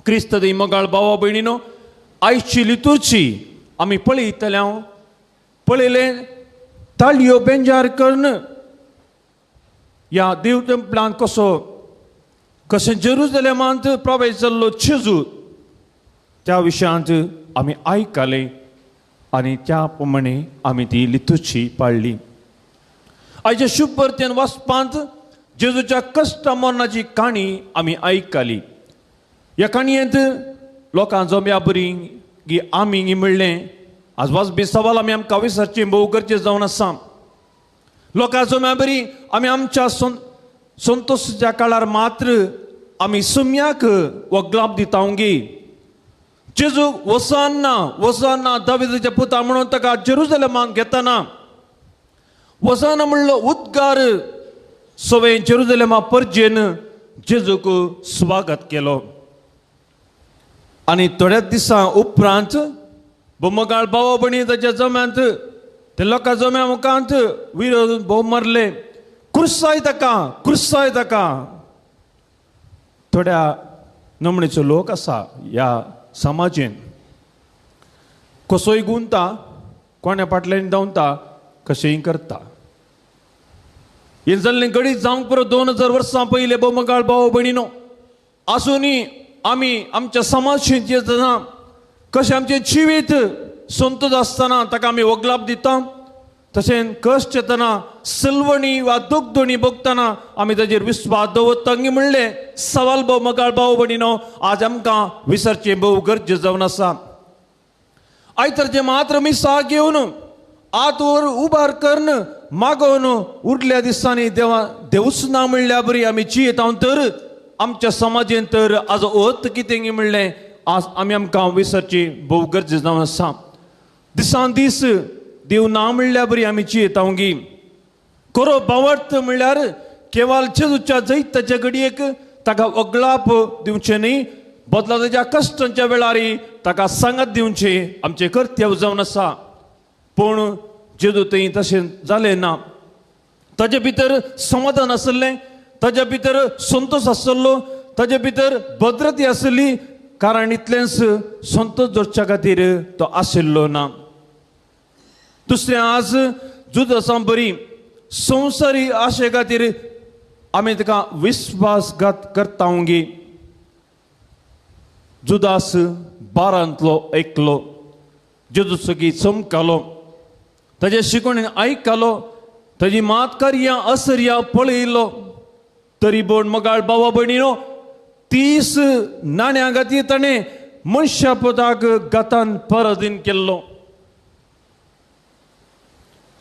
Speaker 6: क्रिस्त मोगाळ भावा भयणीनो, आयची लितूरची आमी पळयतले, हांव पळयलें ताळयो बेंजार करून ह्या देव टेंपलांत कसो कशें जेरुजलेमांत प्रवेश जाल्लो जेजू त्या विशयांत आमी आयकलें आनी त्या प्रमाणे आमी ती लितूची पाळ्ळी. आयच्या शुभवर्तेन वाचपांत जेजूच्या कश्टा मरणाची काणी आमी आयकली. ह्या काणयेंत लोकां जम्या बरी की आमी म्हणलें आज वाजबी सवाल आमी आमकां विसरचें भोव गरजें जावन आसा. लोकां जम्या बरी आमी आमच्या संतोषाच्या काळार मात्र आमी सुम्याक वगलाप दिता गी. जेजू वसाना वसाना दाविदाच्या पुता म्हणून ताका जेरुजलेमाक घेतना वसाना म्हणलो उद्गार सगळे जेरुजलेमा परजेन जेजूक स्वागत केलो. आनी थोड्याच दिसां उपरांत बोमगाळ भाव भयणी ताच्या जम्यांत ते लोकां जम्या मुखांत विरोध भोव मारले, क्रुसाय ताका, क्रुसाय ताका. थोड्या नमणेचो लोक आसा ह्या समाजेन, कसोय गुंता, कोण्या फाटल्यान धांवता, कशेंय करता. हें जाल्लें घडीत जावंक पुरो 2000 वर्सां पयलें बोमगाळ भाव भयणीनो. आसूनय आमी आमच्या समाजेंत येतना कशें आमचें जिवीत संतोष आसतना ताका आमी वगलाप दिता, तशें कश्ट येतना सलवणी वा दुखदणी भोगतना आमी ताजेर विस्वास दवरता म्हणलें सवाल भोव मगाळ भाव भयणीनो आज आमकां विसरचें भोव गरजें जावन आसा. आयतरचें मात्र मिसा घेवन आतवर उबार करून मागोवन उरल्या दिसांनी देवा देवूच ना म्हणल्या बरी आमी जियेता तर आमच्या समाजेन तर आज अर्थ कितें म्हणलें आज आमी आमकां विसरची भोव गरजें जावन आसा. दिसान दीस देव ना म्हणल्या बरी आमी जियेता गी. खरो भावार्थ म्हणल्यार केवळ जेजूच्या जैताच्या घडयेक ताका वगळाप दिवचें न्ही, बदला ताच्या कश्टांच्या वेळार ताका सांगात दिवचें आमचें कर्तव्य जावन आसा. पूण जेजू थंय तशें जालें ना. ताजे भितर समाधान आसलें, ताज्या भितर संतोष आसलो, ताजे भितर भद्रती आसली, कारण इतलेंच संतोष जोडच्या खातीर तो आशिल्लो ना. दुसरें आज जुदासां बरी संवसारी आशे खातीर आमी ताका विस्वासघात करता गी. जुदास बारांतलो एकलो जेजू सगळी चमकालो, ताजे शिकवणीन आयकलो, ताजी मात कार्यां असर्या पळयलो. तरी बोण मगाळ बाबा भयणीनो 30 नाण्यां खातीर ताणें मनशापदाक गातान पराधीन केल्लो.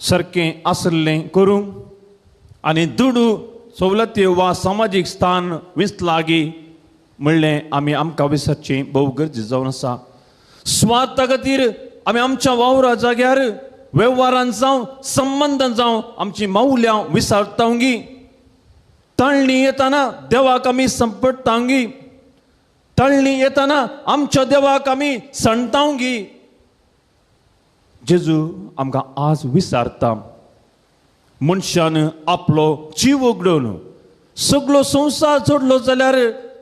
Speaker 6: सारकें आसलें करूंक आनी दुडू सवलती वा सामाजीक स्थान विसलागी म्हणलें आमी आमकां विसरचें भोव गरजेचें जावन आसा. स्वार्था खातीर आमी आमच्या वावरा जाग्यार वेव्हारान जावं संबंदान जावं आमची मावल्यां विसरतांगी. तळणी येताना देवाक आमी संपडटांगी, तळणी येताना आमच्या देवाक आमी सणटांगी. जेजू आमकां आज विसारता. मनशान आपलो जीव उगडून सगलो संवसार जोडलो जाल्यार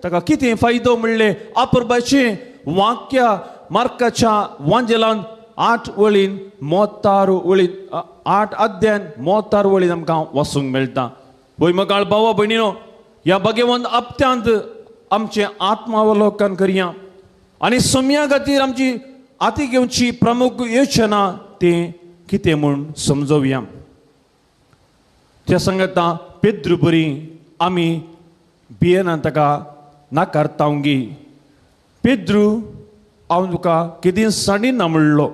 Speaker 6: ताका कितें फायदो म्हणलें आपरबाचें वाक्य मार्काच्या वांजेलान 8 वळीन मोतार वळीन 8 अध्यान मोतार वळीन आमकां वाचूंक मेळटा. वय मगाळ भावा भयणीनो, ह्या भाग्यवंत आपत्यांत आमचें आत्मावलोकन करया आनी सम्या खातीर आमची आती घेवची प्रमुख योजना तें कितें म्हूण समजोवया. त्या सांगता पेद्रू बरी आमी भियेना ताका नाकारतावंगी. पेद्रू हांव तुका केदीं सांडिना म्हणलो,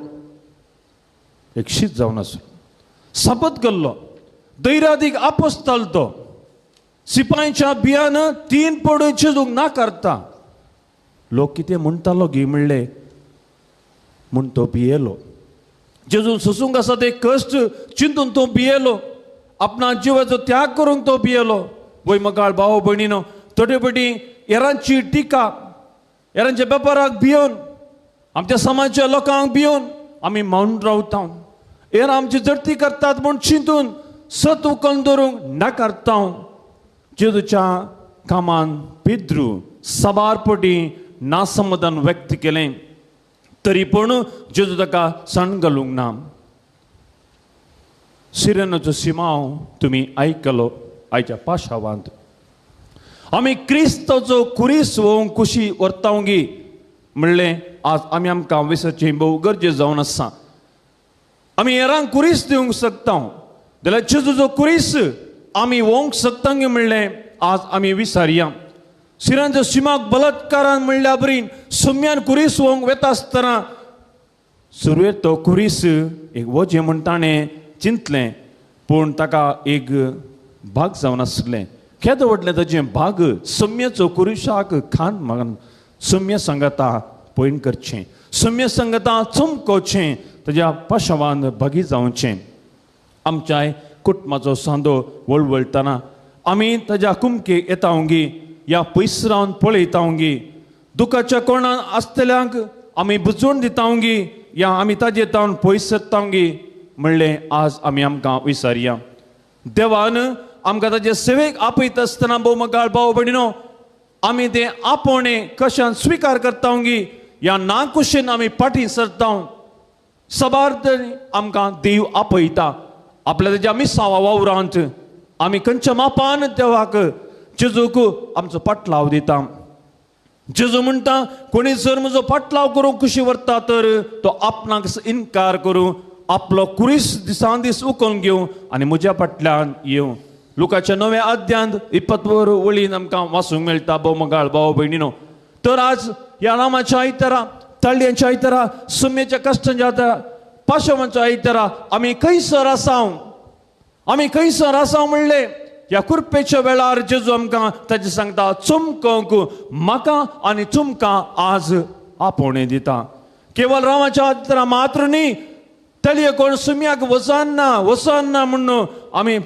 Speaker 6: एक शीत जावन आसलो, शपथ केल्लो, दैरादीक आपोस्ताल तो सिपायच्या भियान 3 पडून चिजूंक नाकारता. लोक कितें म्हणटालो गी म्हणले म्हूण तो भियेलो. जेजून सोसूंक आसा ते कश्ट चिंतून तो भियेलो, आपणा जिवाचो त्याग करूंक तो भियेलो. वय मगाळ भाव भयणीनो, थोडे पटी हेरांची टिका, हेरांच्या वेपाराक भियोवन, आमच्या समाजाच्या लोकांक भियोवन आमी मावन रावता. हेर आमची जडती करतात म्हूण चिंतून सत उकल दवरूंक नाकारता. जेजूच्या कामान पेद्रू साबार पटी नासमाधान व्यक्त केलें, तरी पूण जेजू ताका सण घालूंक ना. सिरेनाचो सिमांव तुमी आयकलो आयच्या पाशावांत. आमी क्रिस्ताचो कुरीस व्होवंक कुशी व्हरतावंगी म्हणलें आज आमी आमकां विसरचें भोव गरजेचें जावन आसा. आमी हेरांक कुरीस दिवंक शकता जाल्यार जेजूचो कुरीस आमी व्होवंक शकता म्हणलें आज आमी विसारया. सिरांच्या शिमाक बलात्कारान म्हणल्या बरी सुम्यान कुरीस व्होवंक वेता आसतना सुरवेक तो कुरीस एक वजें म्हूण ताणें चिंतलें, पूण ताका एक भाग जावन आसलें. केदो व्हडलें ताजें भाग सम्याचो कुरिशाक खान मागन सम्य सांगता पयण करचें, सम्य सांगता चमकोवचें, ताज्या पाशावान भागी जावचें. आमच्याय कुटुंबाचो सांदो वळवळटना आमी ताज्या कुमके येतावंगी या पयस रावन पळयतावंगी, दुखाच्या कोणान आसतल्यांक आमी बुजवण दितावंगी या आमी ताजे तावन पयस सरतावंगी म्हणलें आज आमी आमकां विसारया. देवान आमकां ताजे सेवेक आपयता आसतना भोव मगाळ भाव भयणीनो, आमी तें आपोवणें कशान स्विकार करतावंगी या ना कुशेन आमी फाटीं सरता. साबार आमकां देव आपयता आपल्या ताज्या मिसावा वावरांत आमी खंयच्या मापान देवाक जेजूक आमचो पाटलाव दिता. जेजू म्हणटा कोणी जर म्हजो पाटलाव करूंक कुशी व्हरता तर तो आपणाक इनकार करूं, आपलो कुरीस दिसान दीस उकोवन घेवं आनी म्हज्या फाटल्यान येवं. लुकाच्या 9व्या अध्यांत 20 वळीन आमकां वाचूंक मेळटा. भोव मगाळ भाव भयणीनो, तर आज ह्या रामाच्या आयतारा, ताळयांच्या आयतारा, सुम्येच्या कश्टांच्या आयतारा, पाशवांच्या आयतारा आमी खंयसर आसाव, आमी खंयसर आसाव म्हणलें ह्या कुरपेच्या वेळार जेजू आमकां ताजें सांगता चमकोंक म्हाका आनी तुमकां आज आपोवणें दिता. केवल रामाच्या आयतारा मात्र न्ही, तळये कोण सुम्याक वचना वचना म्हणून आमी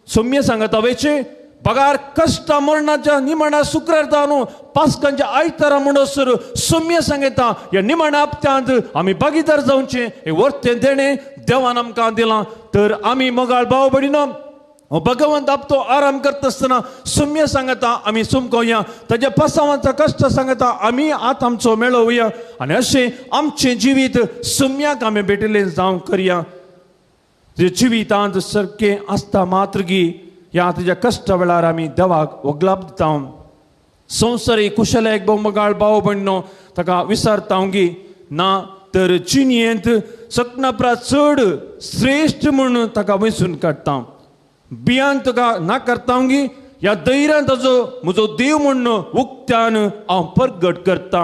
Speaker 6: सुम्य सांगता वेचे बगार कश्टा मरणाच्या निमाणा शुक्रार न्हू पास्कांच्या आयतारा म्हणसर सुम्य सांगता ह्या निमाणा हप्त्यांत आमी भागीदार जावचें हें वर्तें देणें देवान आमकां दिलां. तर आमी मोगाळ भाव भयणीनो, भगवंत आपतो आराम करता आसतना सुम्य सांगता आमी सुमकोया, ताज्या पासावांचा कश्ट सांगता आमी आत आमचो मेळोवया आनी अशें आमचें जिवीत सुम्याक आमी भेटिल्लें जावं करया. तुज्या जिवितांत सारकें आसता मात्र गी ह्या तुज्या कश्टा वेळार आमी देवाक वगलाप दिता. संवसारी कुशलायक बोमगाळ भाव भयणो ताका विसरता गी ना तर जिणेंत सपना चड श्रेश्ठ म्हूण ताका वेंचून काडटा. बियान तुका ना करता गी ह्या धैर्यान ताजो म्हजो देव म्हूण उक्त्यान हांव परगट करता.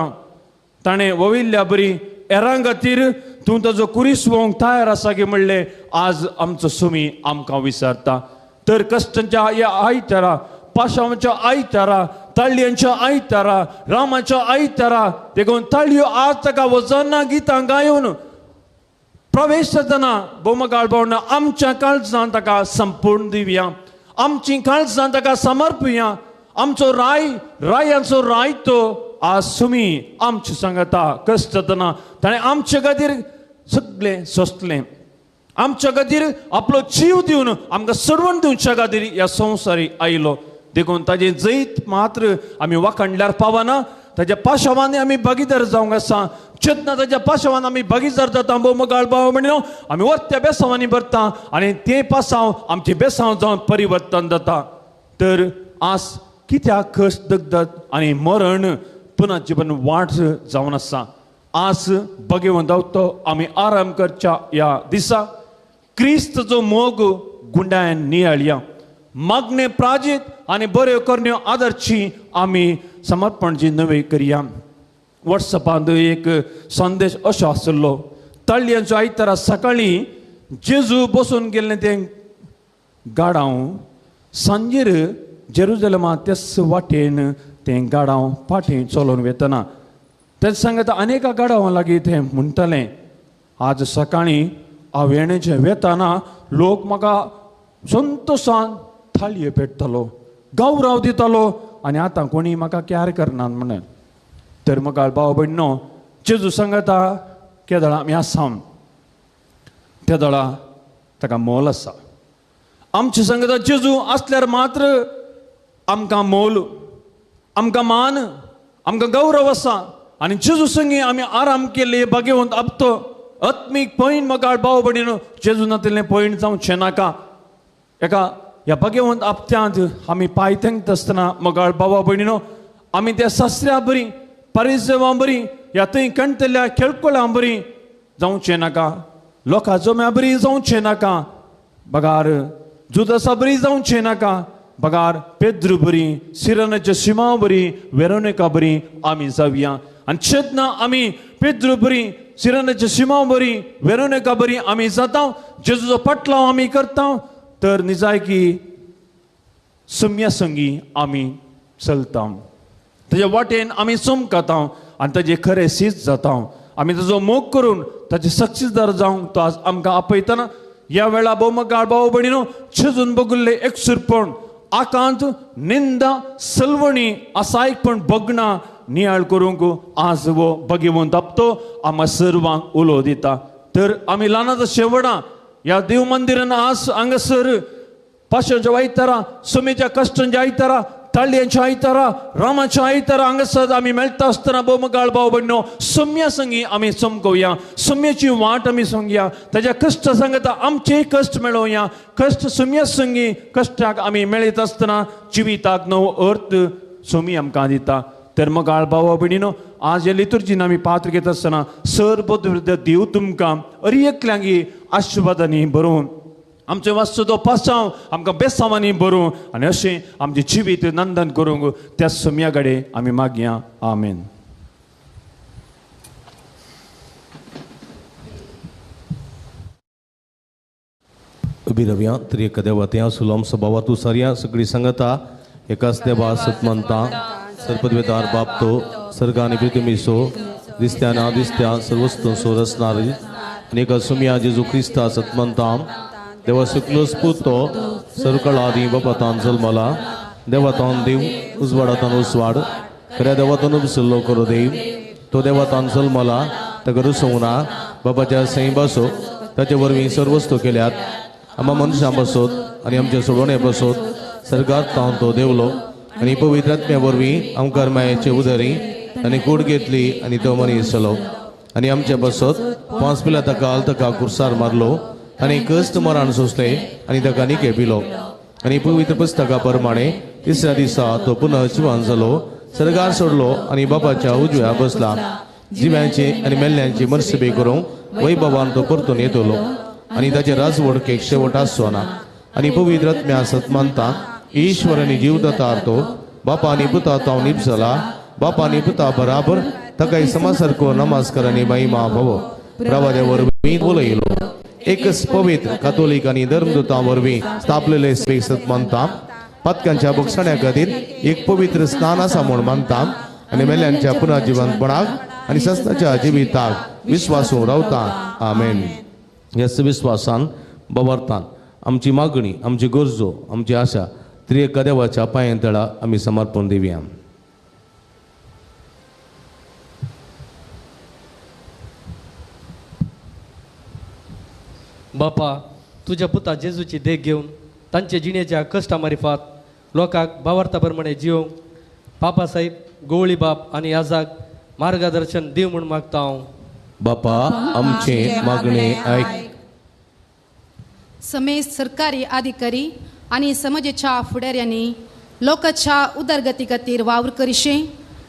Speaker 6: ताणें वविल्ल्या बरी एरां खातीर तूं ताजो कुरीस वोंक तयार आसा की म्हणलें आज आमचो सुमी आमकां विसरता. तर कश्टांच्या ह्या आयतारा, पाशांच्या आयतारा, ताळयांच्या आयतारा, रामाच्या आयतारा देखून ताळयो आज ताका वजना गितां गायोन प्रवेश जातना बोमगाळ भावना आमच्या काळजान ताका संपूर्ण दिवया, आमची काळजान ताका समर्पया. आमचो राय रायांचो राय तो आज सुमी आमचे सांगता कश्ट जातना ताणें आमचे खातीर सगळें सोंसलें, आमच्या खातीर आपलो जीव दिवन आमकां सोडवण दिवच्या खातीर ह्या संवसारी आयलो. देखून ताजें जैत मात्र आमी वाखाणल्यार पावना, ताज्या पाशावांनी आमी भागीदार जावंक आसा. जेन्ना ताज्या पाशावान आमी भागीदार जाता बोमगाळ भाव म्हणून आमी वरत्या बेसांवांनी भरता आनी ते पासांव आमचे बेसांव जावन परिवर्तन जाता. तर आज कित्याक कश्ट दगदग आनी मरण पुनः जीवन वाट जावन आसा. आज बगेवन धांवतो आमी आराम करच्या ह्या दिसा क्रिस्त जो मोग गुंडायन नियाळया, मागणे प्राजीत आनी बऱ्यो करण्यो आदरची आमी समर्पण जी नवे करया. वॉट्सएपांत एक संदेश असो आशिल्लो, तळयांचो आयतारा सकाळीं जेजू बसून गेल्लें तें गाडांव सांजेर जेरुजलमा त्याच वाटेन तें गाडांव फाटीं चलोवन वेतना तेच सांगता अनेका गाडावां लागीं तें म्हणटालें आज सकाळीं हांव येणेचें वेतना लोक म्हाका संतोशान थाळयो पेटतालो, गौरव दितालो आनी आतां कोणी म्हाका कॅर करनात म्हणून. तर म्हाका भाव भयणो जेजू सांगता केदळा आमी आसा त्या दळा ताका मोल आसा. आमचे सांगता जेजू आसल्यार मात्र आमकां मोल, आमकां मान, आमकां गौरव आसा. आनी जेजू संगी आमी आराम केल्ले भाग्यवंत आपतो आत्मीक पॉयंट म्हाका भाव भयणीनो जेजू नातिल्लें पॉयंट जावचें नाका. एका ह्या भाग्यवंत आपत्यांत आमी पांय तेंकता आसतना मोगाळ बाबा भयणीनो आमी त्या सासऱ्या बरी, परिसेवां बरी, ह्या थंय कंटल्या खेळकोळां बरी जावचें नाका, लोकां जम्या बरी जावचें नाका, बगार जुदासा बरी जावचें नाका, बगार पेद्रू बरी, सिरनाच्या शिमा बरी, वेरोनिका बरी आमी जावया. आनी चेतना आमी पेद्रू बरी, सिरनाच्या शिमा बरी, वेरोनिका बरी आमी जाता, जेजूचो पटलाव आमी करता, तर निजायकी सुम्या संगी आमी चलता, ताज्या वाटेन आमी चमकता आनी ताजे खरें सीज जाता. आमी ताजो मोग करून ताजे सक्सीदार जावंक तो आज आमकां आपयतना ह्या वेळा भोवमगाळ भाव भयणीनो छेजून बगुल्ले एकसुरपण, आकांत, निंदा, सलवणी, असायकपण बगणां नियाळ करूंक आज वो बगेवन दापतो आमकां सर्वांक उलो दिता. तर आमी ल्हानाचो शेवडा ह्या देव मंदिरान आज हांगासर पाशांच्या आयतारा, सुमेच्या कश्टांच्या आयतारा, ताळयांच्या आयतारा, रामाच्या आयतारा हांगासर आमी मेळटा आसतना भोवमगाळ भाव भयणो सम्या संगी आमी चमकोवया, सम्याची वाट आमी सांगया, ताज्या कश्ट सांगता आमचेय कश्ट मेळोवया. कश्ट सम्या संगी कश्टाक आमी मेळयत आसतना जिविताक नवो अर्थ सुमी आमकां दिता. तर मोगाळ भाव भयणीनो आज हे लितुर्जीन आमी पात्र घेत आसतना सर्व देव तुमकां अरी एकल्यांगी आशिर्वादांनी भरून आमचें वास्तू तो पासांव आमकां बेसांवांनी भरूं आनी अशें आमचें जिवीत नंदन करूंक त्या सुम्या कडेन आमी मागया. आमेन.
Speaker 2: उबी रावया. त्रिएक देवा तें आसलो आमचो बाबा तूं सारया सगळी सांगता एकाच देवा सतमंता सरपदवेदार बाप तो सर्ग आनी पृथ्वीसो दिसत्या ना दिसत्या सर्वस्तूंसो रचणारी आनी एका सुम्या जेजू क्रिस्ता सतमंता देवा सुकलोस पूत तो सर्वकाळ आदी बापातान जल्मला देवातान देव उजवाडातान उजवाड खऱ्या देवातान उपसल्लो करो देव तो देवातान जल्मला ताका रुसोवना बाबाच्या सैं बसो ताचे वरवीं सर्व वस्तू केल्यात आमा मनशां बसोत आनी आमचे सोडोवणे बसोत सर्गात तावन तो देवलो आनी पवित्र आत्म्या वरवीं आमकां मायेचे उदरी आनी कूड घेतली आनी तो मनीस जालो आनी आमचे बसोत 5 पिला ताका ताका कुर्सार मारलो आनी कश्ट मरण सोंसले आनी ताका निके पिलो आनी पवित्र पुस्तका प्रमाणे तिसऱ्या दिसा तो पुनः जिवान जालो
Speaker 10: सरगार सोडलो आनी बापाच्या उजव्या बसला. जिव्यांची आनी मेल्ल्यांची मर्सबी करूंक वैभवान तो परतून येतलो आनी ताचे राजवडकेक शेवट आसचो ना. आनी पवित्र आत्म्या सत मानता, ईश्वर आनी जीवदाता तो बापा आनी पुता तावन निपसला, बापा आनी पुता बराबर ताकाय समासारको नमस्कार आनी महिमा भव. प्रवाद्या वरवीं उलयलो. एकच पवित्र कातोलीक आनी धर्मदूतां वरवीं स्थापलेले सत मानता. पातकांच्या बक्षण्या खातीर एक पवित्र स्नान आसा म्हूण मानता आनी मेल्यांच्या पुनर्जिवंतपणाक आनी सस्ताच्या जिविताक विस्वासून रावता. आमेन. ह्याच विस्वासान बवरतान आमची मागणी, आमची गरजो, आमची आशा त्रिएका देवाच्या पांयां तळा आमी समर्पण दिवया.
Speaker 11: बापा, तुज्या पुता जेजूची देख घेवन तांचे जिणेच्या कश्टा मारिफात लोकांक भावार्था प्रमाणे जिवंक पापा साहेब, गोवळी बाप आनी आजाक मार्गदर्शन दिव म्हूण मागता हांव.
Speaker 10: बापा आमचे मागणे आयक.
Speaker 12: समेस्त सरकारी अधिकारी आनी समाजेच्या फुडाऱ्यांनी लोकांच्या उदरगती खातीर वावर करिशे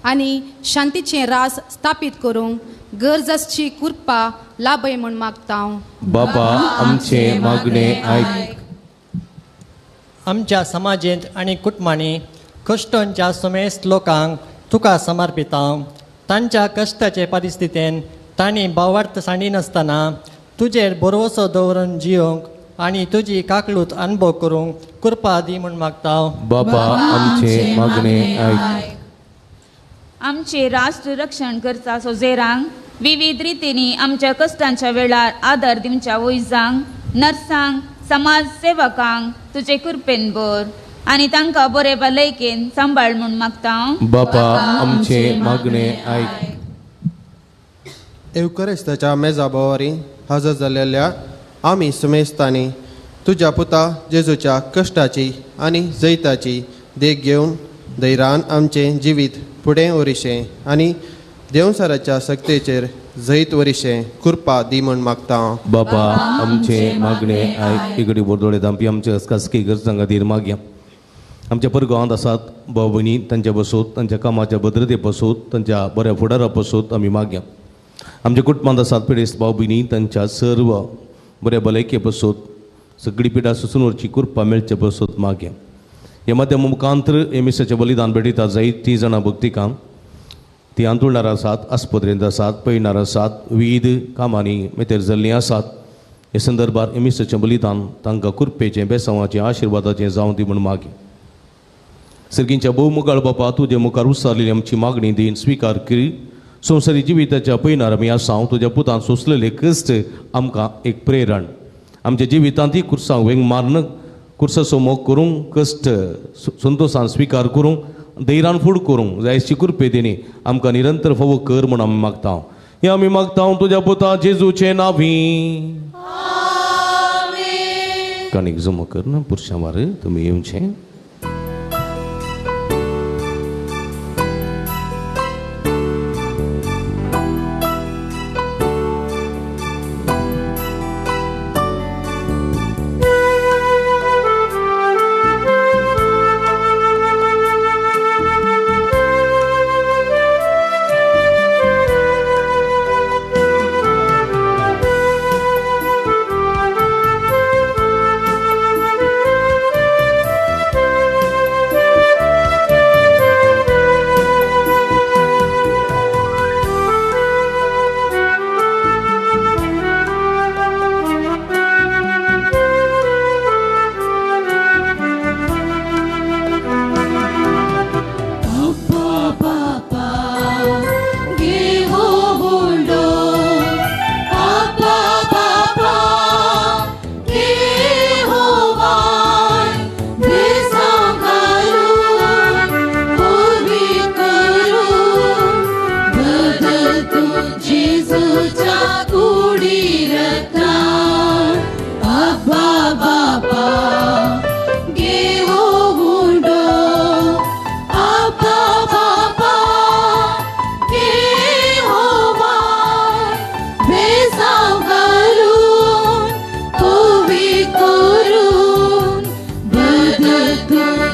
Speaker 12: आनी शांतीचें राज स्थापीत करूंक गरज आसची कृपा लाभय म्हूण मागता हांव.
Speaker 10: बापा आमचे मागणे आयक.
Speaker 13: आमच्या समाजेंत आनी कुटुंबांनी कश्टांच्या समेस्त लोकांक तुका समर्पिता. तांच्या कश्टाचे परिस्थितीन तांणी भावार्थ सांडिनासतना तुजेर भरवसो दवरून जियोंक आनी तुजी काकलूत अनुभव करूंक कृपा दी म्हूण मागता.
Speaker 10: बापा आमचे मागणे आयक.
Speaker 14: आमचे राष्ट्र रक्षण करता सोजेरांक विविध रितींनी आमच्या कश्टांच्या वेळार आदार दिवच्या वैजांक, नर्सांक, समाज सेवकांक तुजे कृपेन भर आनी तांकां बरे भलायकेन सांबाळ म्हूण मागता.
Speaker 10: बापा आमचे मागणे आयक.
Speaker 15: एवकरेस्ताच्या मेजा भोवारी हजर जाल्ल्या आमी समेस्तांनी तुज्या पुता जेजूच्या कश्टाची आनी जैताची देख घेवन धैर्यान आमचें जिवीत फुडें वरिशें आनी देवसाराच्या सक्तेचेर जैत वरिशें कृपा दी म्हूण मागता.
Speaker 10: बापा आमचे मागणे आयक. इगडी बोरदोळे दामपी आमचे खासगी गरजां खातीर मागया. आमच्या परगांवांत आसात भाव भयणी तांच्या बसूत, तांच्या कामाच्या भद्रते बसूत, तांच्या बऱ्या फुडारा बसूत आमी मागया. आमच्या कुटुंबांत आसात पिडेस्त भाव भयणी तांच्या सर्व बऱ्या भलायके बसूत, सगळी पिडा सोसून वरची कृपा मेळचे बसूत मागया. हे माध्यम मुखांतर हे मिसाचें बलिदान भेटयता जायत ती जाणां भक्ती काम ती आंतुळणार आसात, आस्पत्रेंत आसात, पयणार आसात, विविध कामांनी मेतेर जाल्लीं आसात. हे संदर्भार हे मिसाचें बलिदान तांकां कृपेचें, बेसांवाचें, आशिर्वादाचें जावं दी म्हूण मागया. सर्गींच्या भोवमुखाळ बापा, तुजे मुखार उसारलेली आमची मागणी दीन स्विकार करी. संवसारी जिविताच्या पयणार आमी आसा तुज्या पुतान सोंसलेले कश्ट आमकां एक प्रेरण, आमच्या जिवितांत ती कुर्सांक वेंग मारून कुर्साचो मोग करूंक, कश्ट संतोशान स्विकार करूंक, धैर्यान फूड करूंक जायची कृपे दिनी आमकां निरंतर फावो कर म्हूण आमी मागता. हे आमी मागता तुज्या पुता जेजूचे नावी. कणीक जमो कर ना पुरशां वार तुमी येवचें.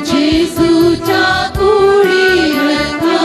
Speaker 4: जेजूच्या कुडीर.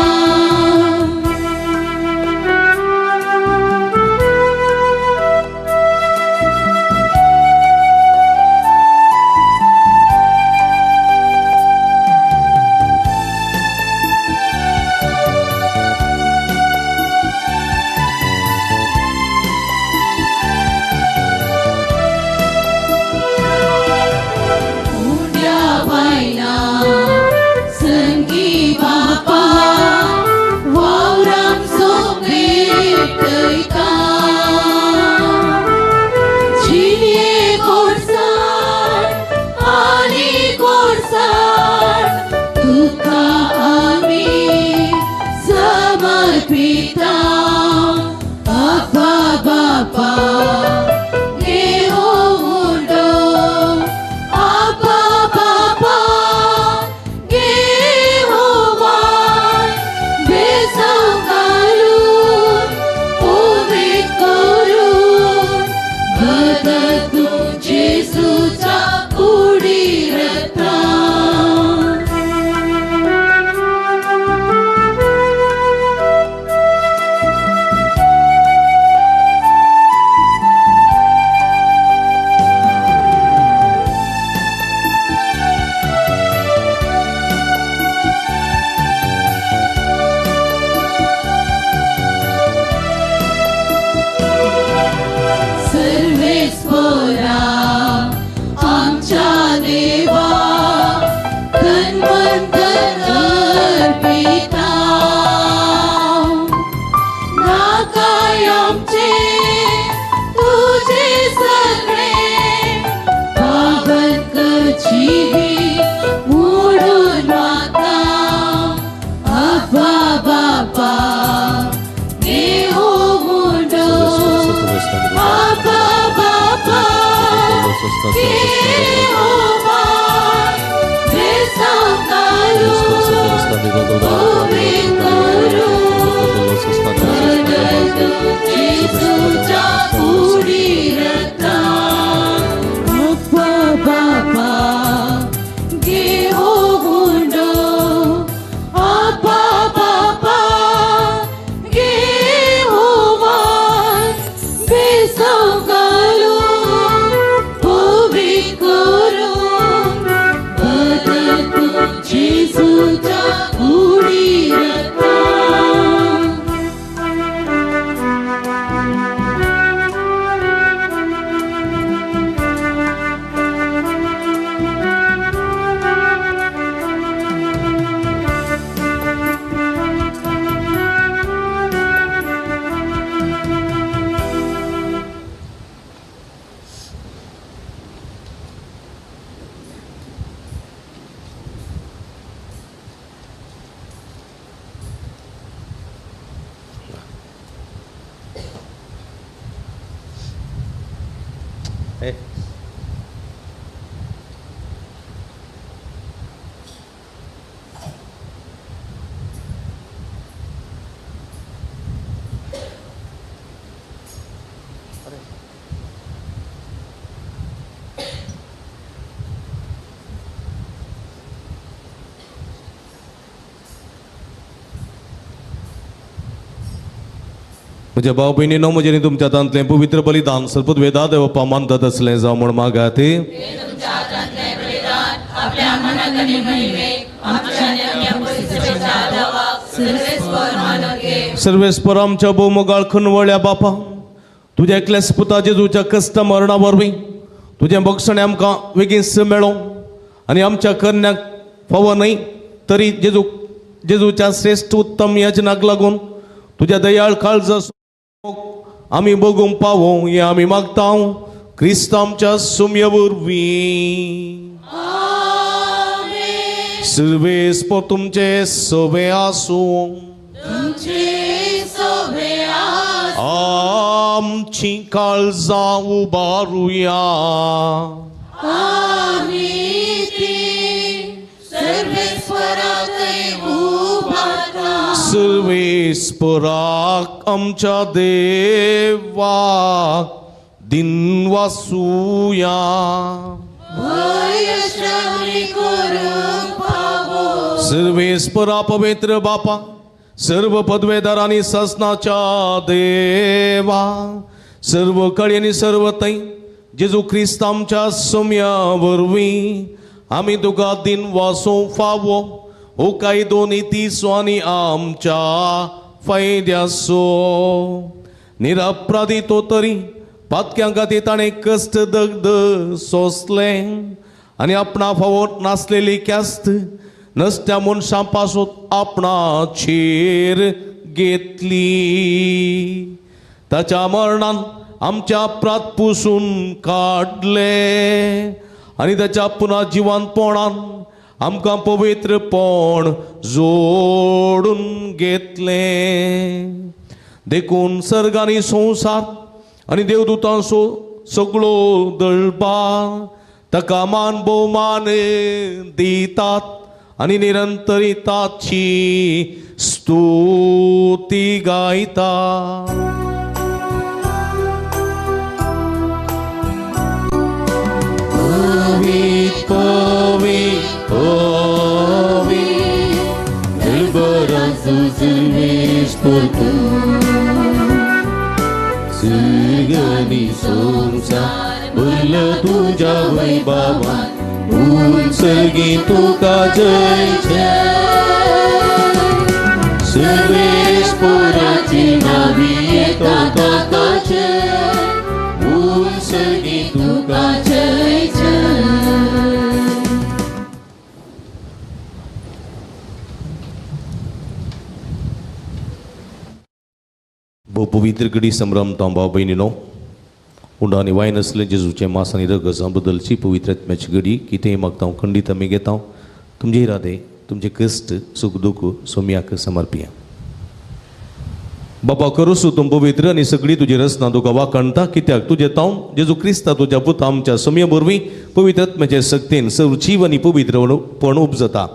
Speaker 10: म्हज्या भाव भयणीनो म्हजें आनी तुमच्या हातांतलें पवित्र बलिदान सर्पत वेदा देवप्पा मानतात आसलें जावं म्हूण मागात. सर्वेस्पर आमच्या भोवमोगाळ खनवळ्या बापा, तुज्या एकल्याच पुता जेजूच्या कश्ट मरणा वरवीं तुजें बक्षणें आमकां बेगीन मेळों आनी आमच्या करण्याक फावो न्हय तरी जेजूच्या श्रेश्ठ उत्तम याचनाक लागून तुज्या दयाळ काळजा आमी बघूंक पावो हें आमी मागता क्रिस्त आमच्या सुम्या वरवीं. सर्वेस्पर तुमचे सोबे आसूं. आमची काळजां उबारुया. सर्वेस्पराक आमच्या देवाक दिनवासुया. सर्वेस्परा पवित्र बापा, सर्व पदवेदार आनी सासनाच्या देवा, सर्व कळी आनी सर्व थंय जेजू क्रिस्त आमच्या सोम्या वरवीं आमी तुका दिनवासूं फावो हो कायदो नितीचो आनी आमच्या फायद्याचो. निरपराधी तो तरी पातक्यां खातीर ताणें कश्ट दग्ध सोंसलें आनी आपणा फावो नासलेली ख्यास्त नसत्या मनशां पासून आपणाचेर घेतली. ताच्या मरणान आमच्या अपराध पुसून काडले आनी ताच्या पुनः जिवंतपणान आमकां पवित्रपण जोडून घेतलें. देखून सर्ग आनी संवसार आनी देवदूतांचो सगळो दळबा ताका मान भोवमान दितात आनी निरंतरी ताची स्तुती गायता. पवित पवित पवित दळबराचो सर्वेस्पर तूं, सर्ग आनी संवसार भरलो तुज्या वैभवान, उंचगी तुका जय जय. सर्वेस्पराचे नांवी येता ताका जय, उंचगी तुका जय जय. भोव पवित्र घडी संभ्रमता भाव भयणीनो, उंडो आनी वायन आसलें जेजूचें मास आनी रगत बदलची पवित्र आत्म्याची घडी कितेंय मागता हांव खंडीत आमी घेता. तुमचे इरादे, तुमचे कश्ट, सूख दूख सोम्याक समर्पिया. बापा करूसू तूं पवित्र आनी सगळी तुजी रचना तुका वाखाणता, कित्याक तुजें तावन जेजू क्रिस्ता तुज्या पुता आमच्या सम्य वरवीं पवित्र आत्म्याचे सक्तीन सर्व जीव आनी पवित्रपण उपजता.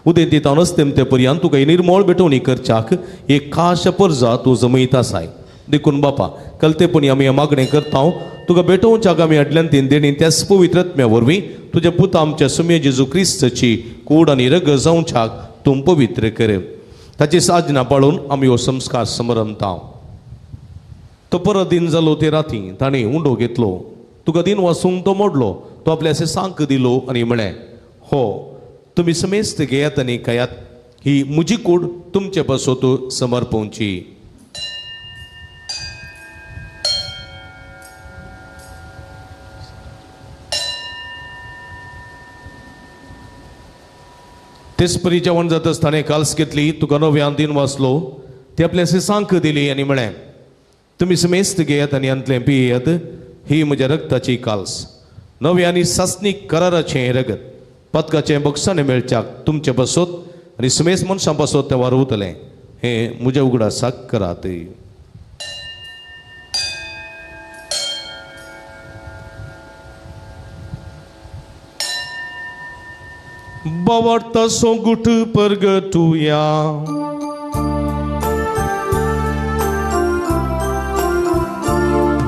Speaker 10: उदेंती तावन अस्तेमते पर्यंत तुका निर्मळ भेटवणी करच्याक एक खास परजा तूं जमयत आसाय. देखून बापा कलतेपणी आमी मागणें करता, तुका भेटोवच्याक आमी हाडल्यान तीन देणी त्याच पवित्र आत्म्या वरवीं तुज्या पुता आमच्या सम्य जेजू क्रिस्ताची कूड आनी रगत जावच्याक तूं पवित्र कर. ताची साजना पाळून आमी हो संस्कार समरमता. तो परत दिन जालो ते राती ताणें उंडो घेतलो, तुका दिन वासूंक तो मोडलो, तो आपल्या अशें सांक दिलो आनी म्हळें, हो तुमी समेस्त घेयात आनी खायात, ही म्हजी कूड तुमचे पासत समर्पवची. तेच परी जेवण जातच ताणें काल्स घेतली, तुका नव्यान दिन वाचलो, ती आपल्या सांक दिली आनी म्हळें, तुमी समेस्त घेयात आनी हांतलें पियेयात, ही म्हज्या रक्ताची काल्स, नव्या आनी सासणीक कराराचें रगत, पदकाचें बक्षाणें मेळच्याक तुमचे पासत आनी समेस्त मनशां पासत तें वारवतलें, हें म्हज्या उगडासाक करात. बावडता सोगुट परगटुया.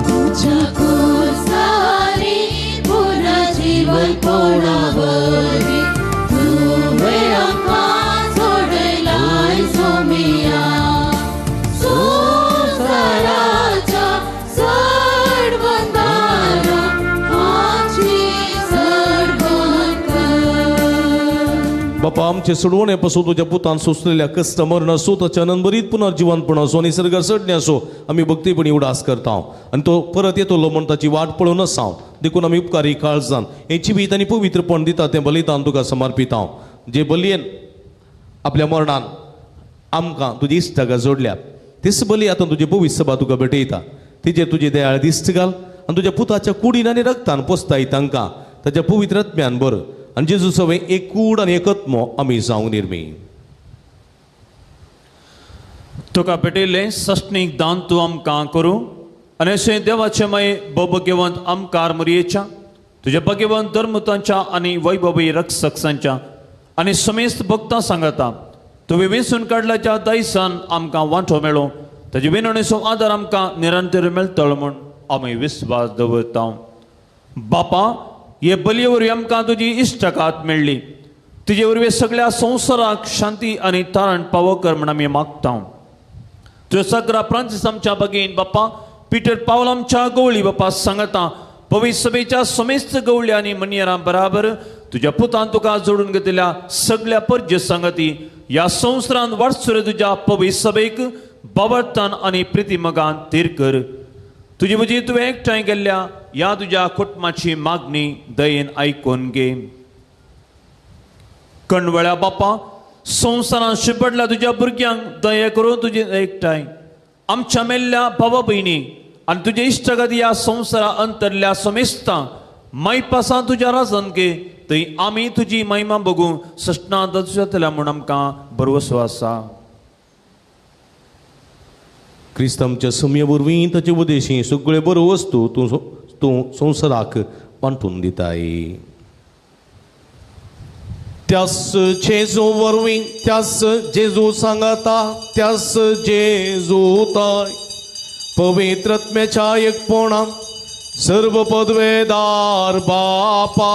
Speaker 4: तुझ्या कुसारी पुन्हा जीवन कोणावरी तुवें आमकां सोडलाय सोमिया, संवसाराच्या चड बंदारा आमची चड बंद कर.
Speaker 10: बापा आमचे सोडवणे पासून तुज्या पुतान सोंसलेल्या कश्ट मरण असो, ताच्या अनंतभरीत पुनर्जिवनपण असो आनी सर्गार चडणे असो आमी भक्तीपणी उडास करता आनी तो परत येतलो म्हण ताची वाट पळोवन आसा. देखून आमी उपकारी काळजान हें जिवीत आनी पवित्रपण दिता तें बलिदान तुका समर्पिता, जे बलयेन आपल्या मरणान आमकां तुजी इश्टागां जोडल्या, तीच बली आतां तुजी पवित्र सभा तुका भेटयता. तिजेर तुजी दयाळ दिश्ट घाल आनी तुज्या पुताच्या कुडीन आनी रक्तान पोसताय तांकां ताच्या पवित्र आत्म्यान बरं आनी जेजू सवय एक कूड आनी एक आत्मो आमी जावंक निर्मी.
Speaker 6: तुका भेटयल्लें सस्नीक दान तूं आमकां करूं आनी अशें देवाचें मागीर भोवभगेवंत आमकार मुरयेच्या तुज्या भगेवंत धर्मतांच्या आनी वैभवी रक्षकांच्या आनी समेस्त भक्तां सांगता तुवें वेंचून काडल्याच्या दायसान आमकां वांटो मेळो, ताजे विनवणेचो आदार आमकां निरंतर मेळटलो म्हूण आमी विस्वास दवरता. बापा हे बलये वरवीं आमकां तुजी इश्टागात मेळ्ळी, तुजे वरवीं सगळ्या संवसाराक शांती आनी तारण पावो कर म्हूण आमी मागता. तुज्या सगळ्या फ्रांसीस आमच्या भगीन बापा पिटर पावल आमच्या गवळी बापा सांगता पवित्र सभेच्या समेस्त गवळी आनी मनियरां बराबर तुज्या पुतान तुका जोडून घेतल्या सगळ्या परजे सांगती ह्या संवसारांत वाटसुरे तुज्या पवित्र सभेक बावडतान आनी प्रितीमगान थीर कर. तुजी म्हजी तुवें एकठांय केल्ल्या ह्या तुज्या कुटुंबाची मागणी दयेन आयकून घे. कणवळ्या बापा संवसारांत शिपडल्या तुज्या भुरग्यांक दया करून तुजी एकठांय आमच्या मेल्ल्या भावा भयणी आनी तुज्या इश्टागत ह्या संवसारा अंतरल्या समेस्तां मायपासां तुज्या राजान घे, थंय आमी तुजी महिमा बघूं सस्ना जातल्या म्हूण आमकां भरवसो आसा.
Speaker 10: क्रिस्त आमच्या सम्य वरवीं ताचे उदेशी सगळे बरो वस्तू तूं तूं संवसाराक वांटून दिताय. त्यास जेजू वरवीं त्यास जेजू सांगता त्यास जेजू ताय पवित्र आत्म्याच्या एकपणान सर्व पदवेदार बापा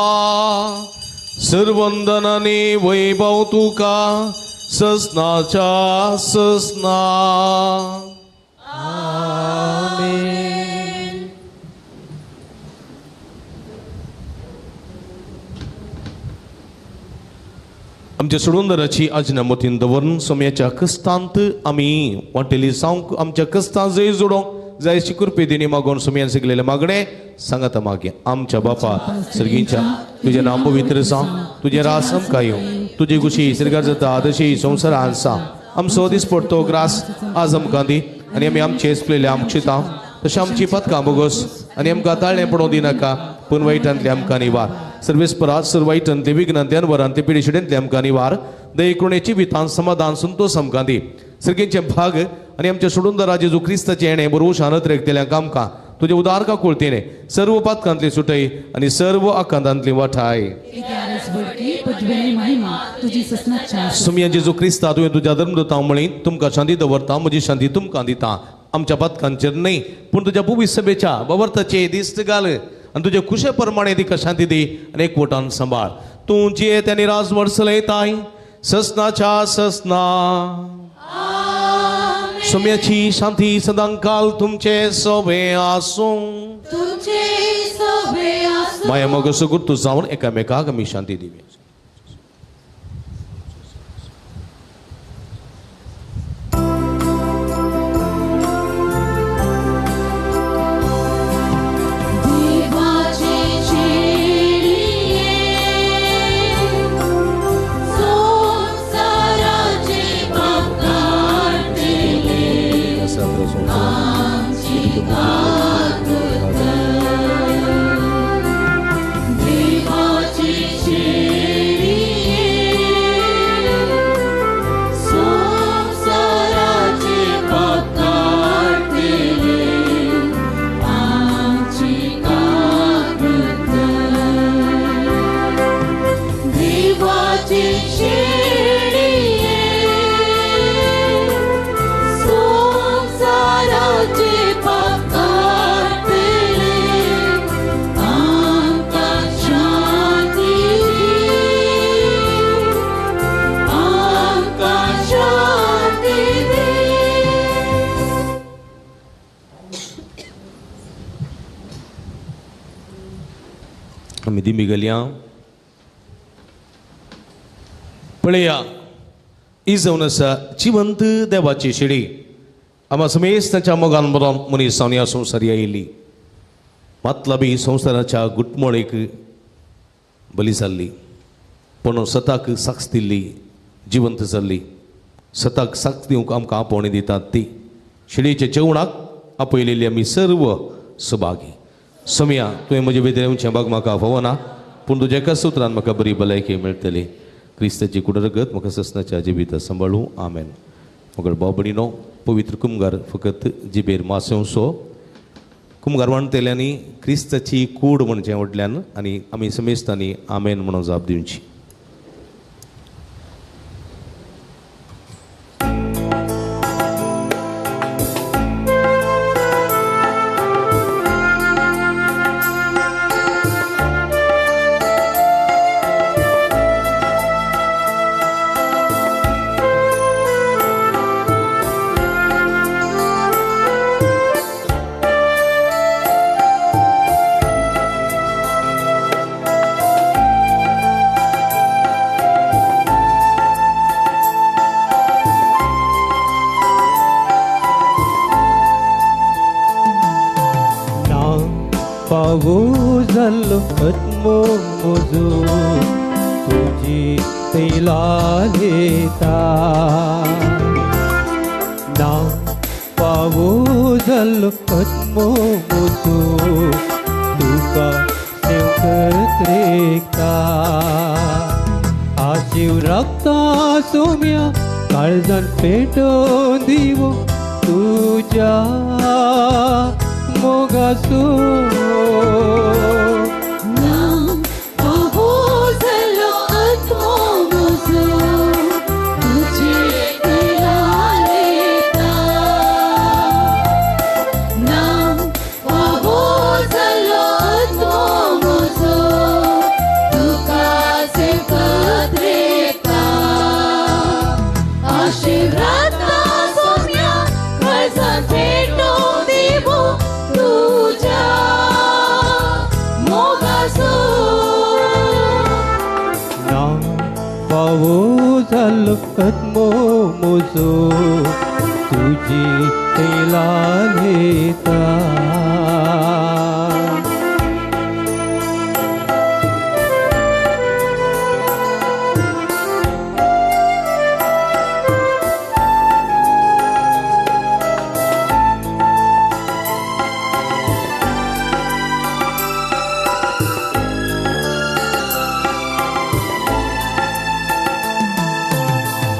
Speaker 10: सर्वंदनानी वैभव तुका ससनाच्या ससना.
Speaker 5: आमेन.
Speaker 10: आमच्या सोडूनदाराची आज्ञा मतीन दवरून समयाच्या कश्टांत आमी वांटेली जावंक आमच्या कश्टां जय जोडोंक जाय अशी कृपे दिनी मागोवन समयान शिकलेले मागणे सांगाता मागीर. आमच्या बापा सर्गीच्या तुजें नांव पवित्र जावं, तुजें रास आमकां येवं, तुजी खुशी सर्गार जाता तशी संवसारांत जावं. आमचो दिसपडतो ग्रास आज आमकां दी आनी आमी आमचे चुकलेले आमक्षिता तशें आमची पदकां बोगस आनी आमकां ताळें पडोवं दिनाका, पूण वायटांतले आमकां निवार. सर्वेस्परा सर्व वायटांतले विघ्नांतले अनवरांतले पिडेशिडेंतले आमकां निवार. दयेकृणेची वितान समाधान संतोष आमकां दी. सर्गींचे भाग आनी आमच्या सोडूनदारा जेजू क्रिस्ताचें येणें बरोवशान अत्रेकतेल्या कामकां तुजे उदार काकुळतेने सर्व पातकांतली सुटय आनी सर्व आकांतांतली वाठाय. सुमया जेजू क्रिस्ता तुवें तुज्या धर्मदूतां म्हळी तुमकां शांती दवरता, म्हजी शांती तुमकां दिता. आमच्या पातकांचेर न्हय पूण तुज्या पुवी सभेच्या बाबर्थाचे दिस्त घाल आनी तुजे खुशे प्रमाणे तिका शांती दी आनी एकवटान सांबाळ. तूं जियेत आनी राज वर्सलयताय ससनाच्या ससना. सुम्याची शांती सदांकाल तुमचे सोबे आसूं. माया मोग सुगुर्तू जावन एकामेकाक आमी शांती दिवी. आमी दिमी गेल्या पळया ही जावन आसा जिवंत देवाची शिडी. आमा समेस्त ताच्या मोगान बरोवन मनीस जावन ह्या संवसारी आयिल्ली मातलबी संवसाराच्या गुटमोळेक बली जाल्ली पूण सताक साक्ष दिल्ली जिवंत जाल्ली. सताक साक्ष दिवंक आमकां आपोवणी दितात ती शिडयेच्या जेवणाक आपयलेली आमी सर्व सभागी. सोम्या तुवें म्हजे भितर येवचें बाग म्हाका फावना पूण तुज्या एका सुत्रान म्हाका बरी भलायकी मेळटली. क्रिस्ताची कुडरगत म्हाका ससनाच्या जिवीत सांबाळूं. आमेन. मगळ भाव भयणीनो पवित्र कुमगार फकत जिबेर मासो कुमगार म्हणटल्यांनी क्रिस्ताची कूड म्हणचें व्हडल्यान आनी आमी समेस्तांनी आमेन म्हणून जाप दिवची.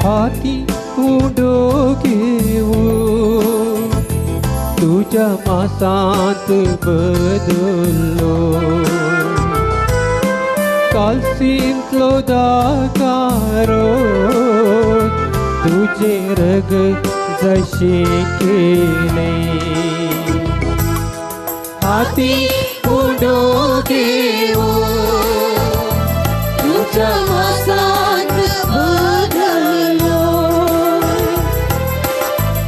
Speaker 5: हाती उडो घेवन तुज्या मासांत बदल्लो कालसींतलो दाकारो तुजें रगत जशें केलें हाती उडो घेवन
Speaker 4: तुज्या मासांत बदल्लो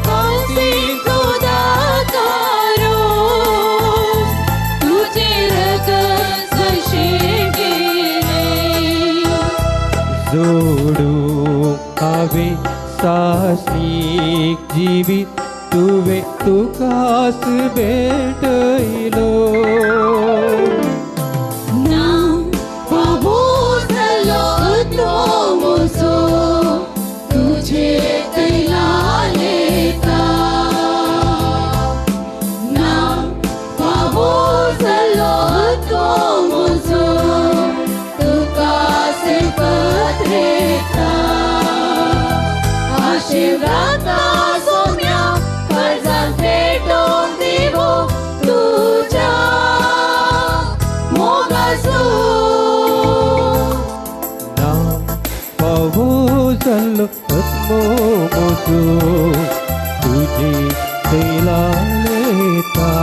Speaker 4: कालसींतलो दाकारो तुजें रगत जशें केलें
Speaker 5: जोडू हांवें सासणीक जिवीत तुवें तुकाच भेटयलो
Speaker 4: ना फावो जालो तो म्हजो तुजे तैला लेता ना फावो जालो तो म्हजो तुका सेपत्रेता आशिर्वादा सोम्या कर्जान पेटोवन दिवो तुज्या मोगाचो
Speaker 5: ना फावो जालो आत्मो म्हजो तुजे तैला लेता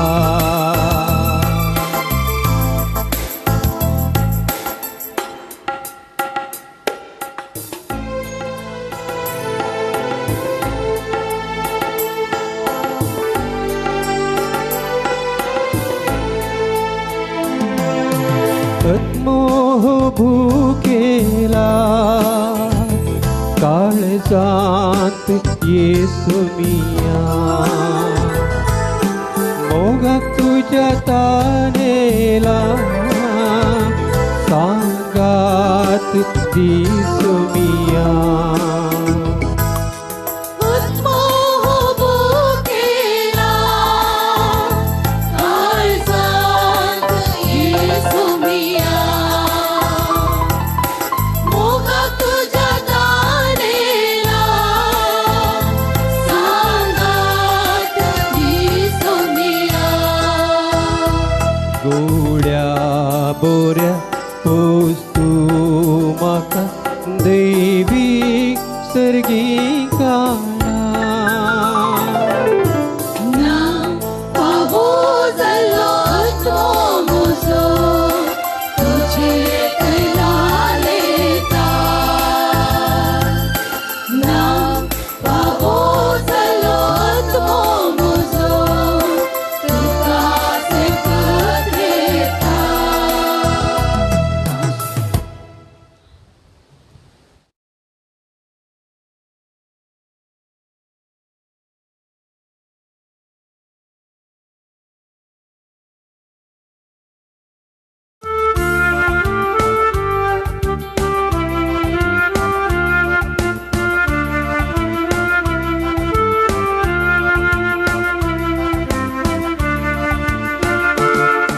Speaker 5: आत्मोह भुकेला काळजांत येसू मिया मोगाक तुज्या तानेला सांगात दिसू मिया
Speaker 4: आत्मोह भुकेला काळजांत येसू मिया मोगाक तुज्या तानेला सांगात दिसू मिया
Speaker 5: गोड्या बोऱ्या पोस्तू म्हाका दैवीक सर्गी काळा
Speaker 4: ना फावो जालो तो म्हजो तुजे तैला लेता ना फावो जालो तो म्हजो तुका सेपत्रेता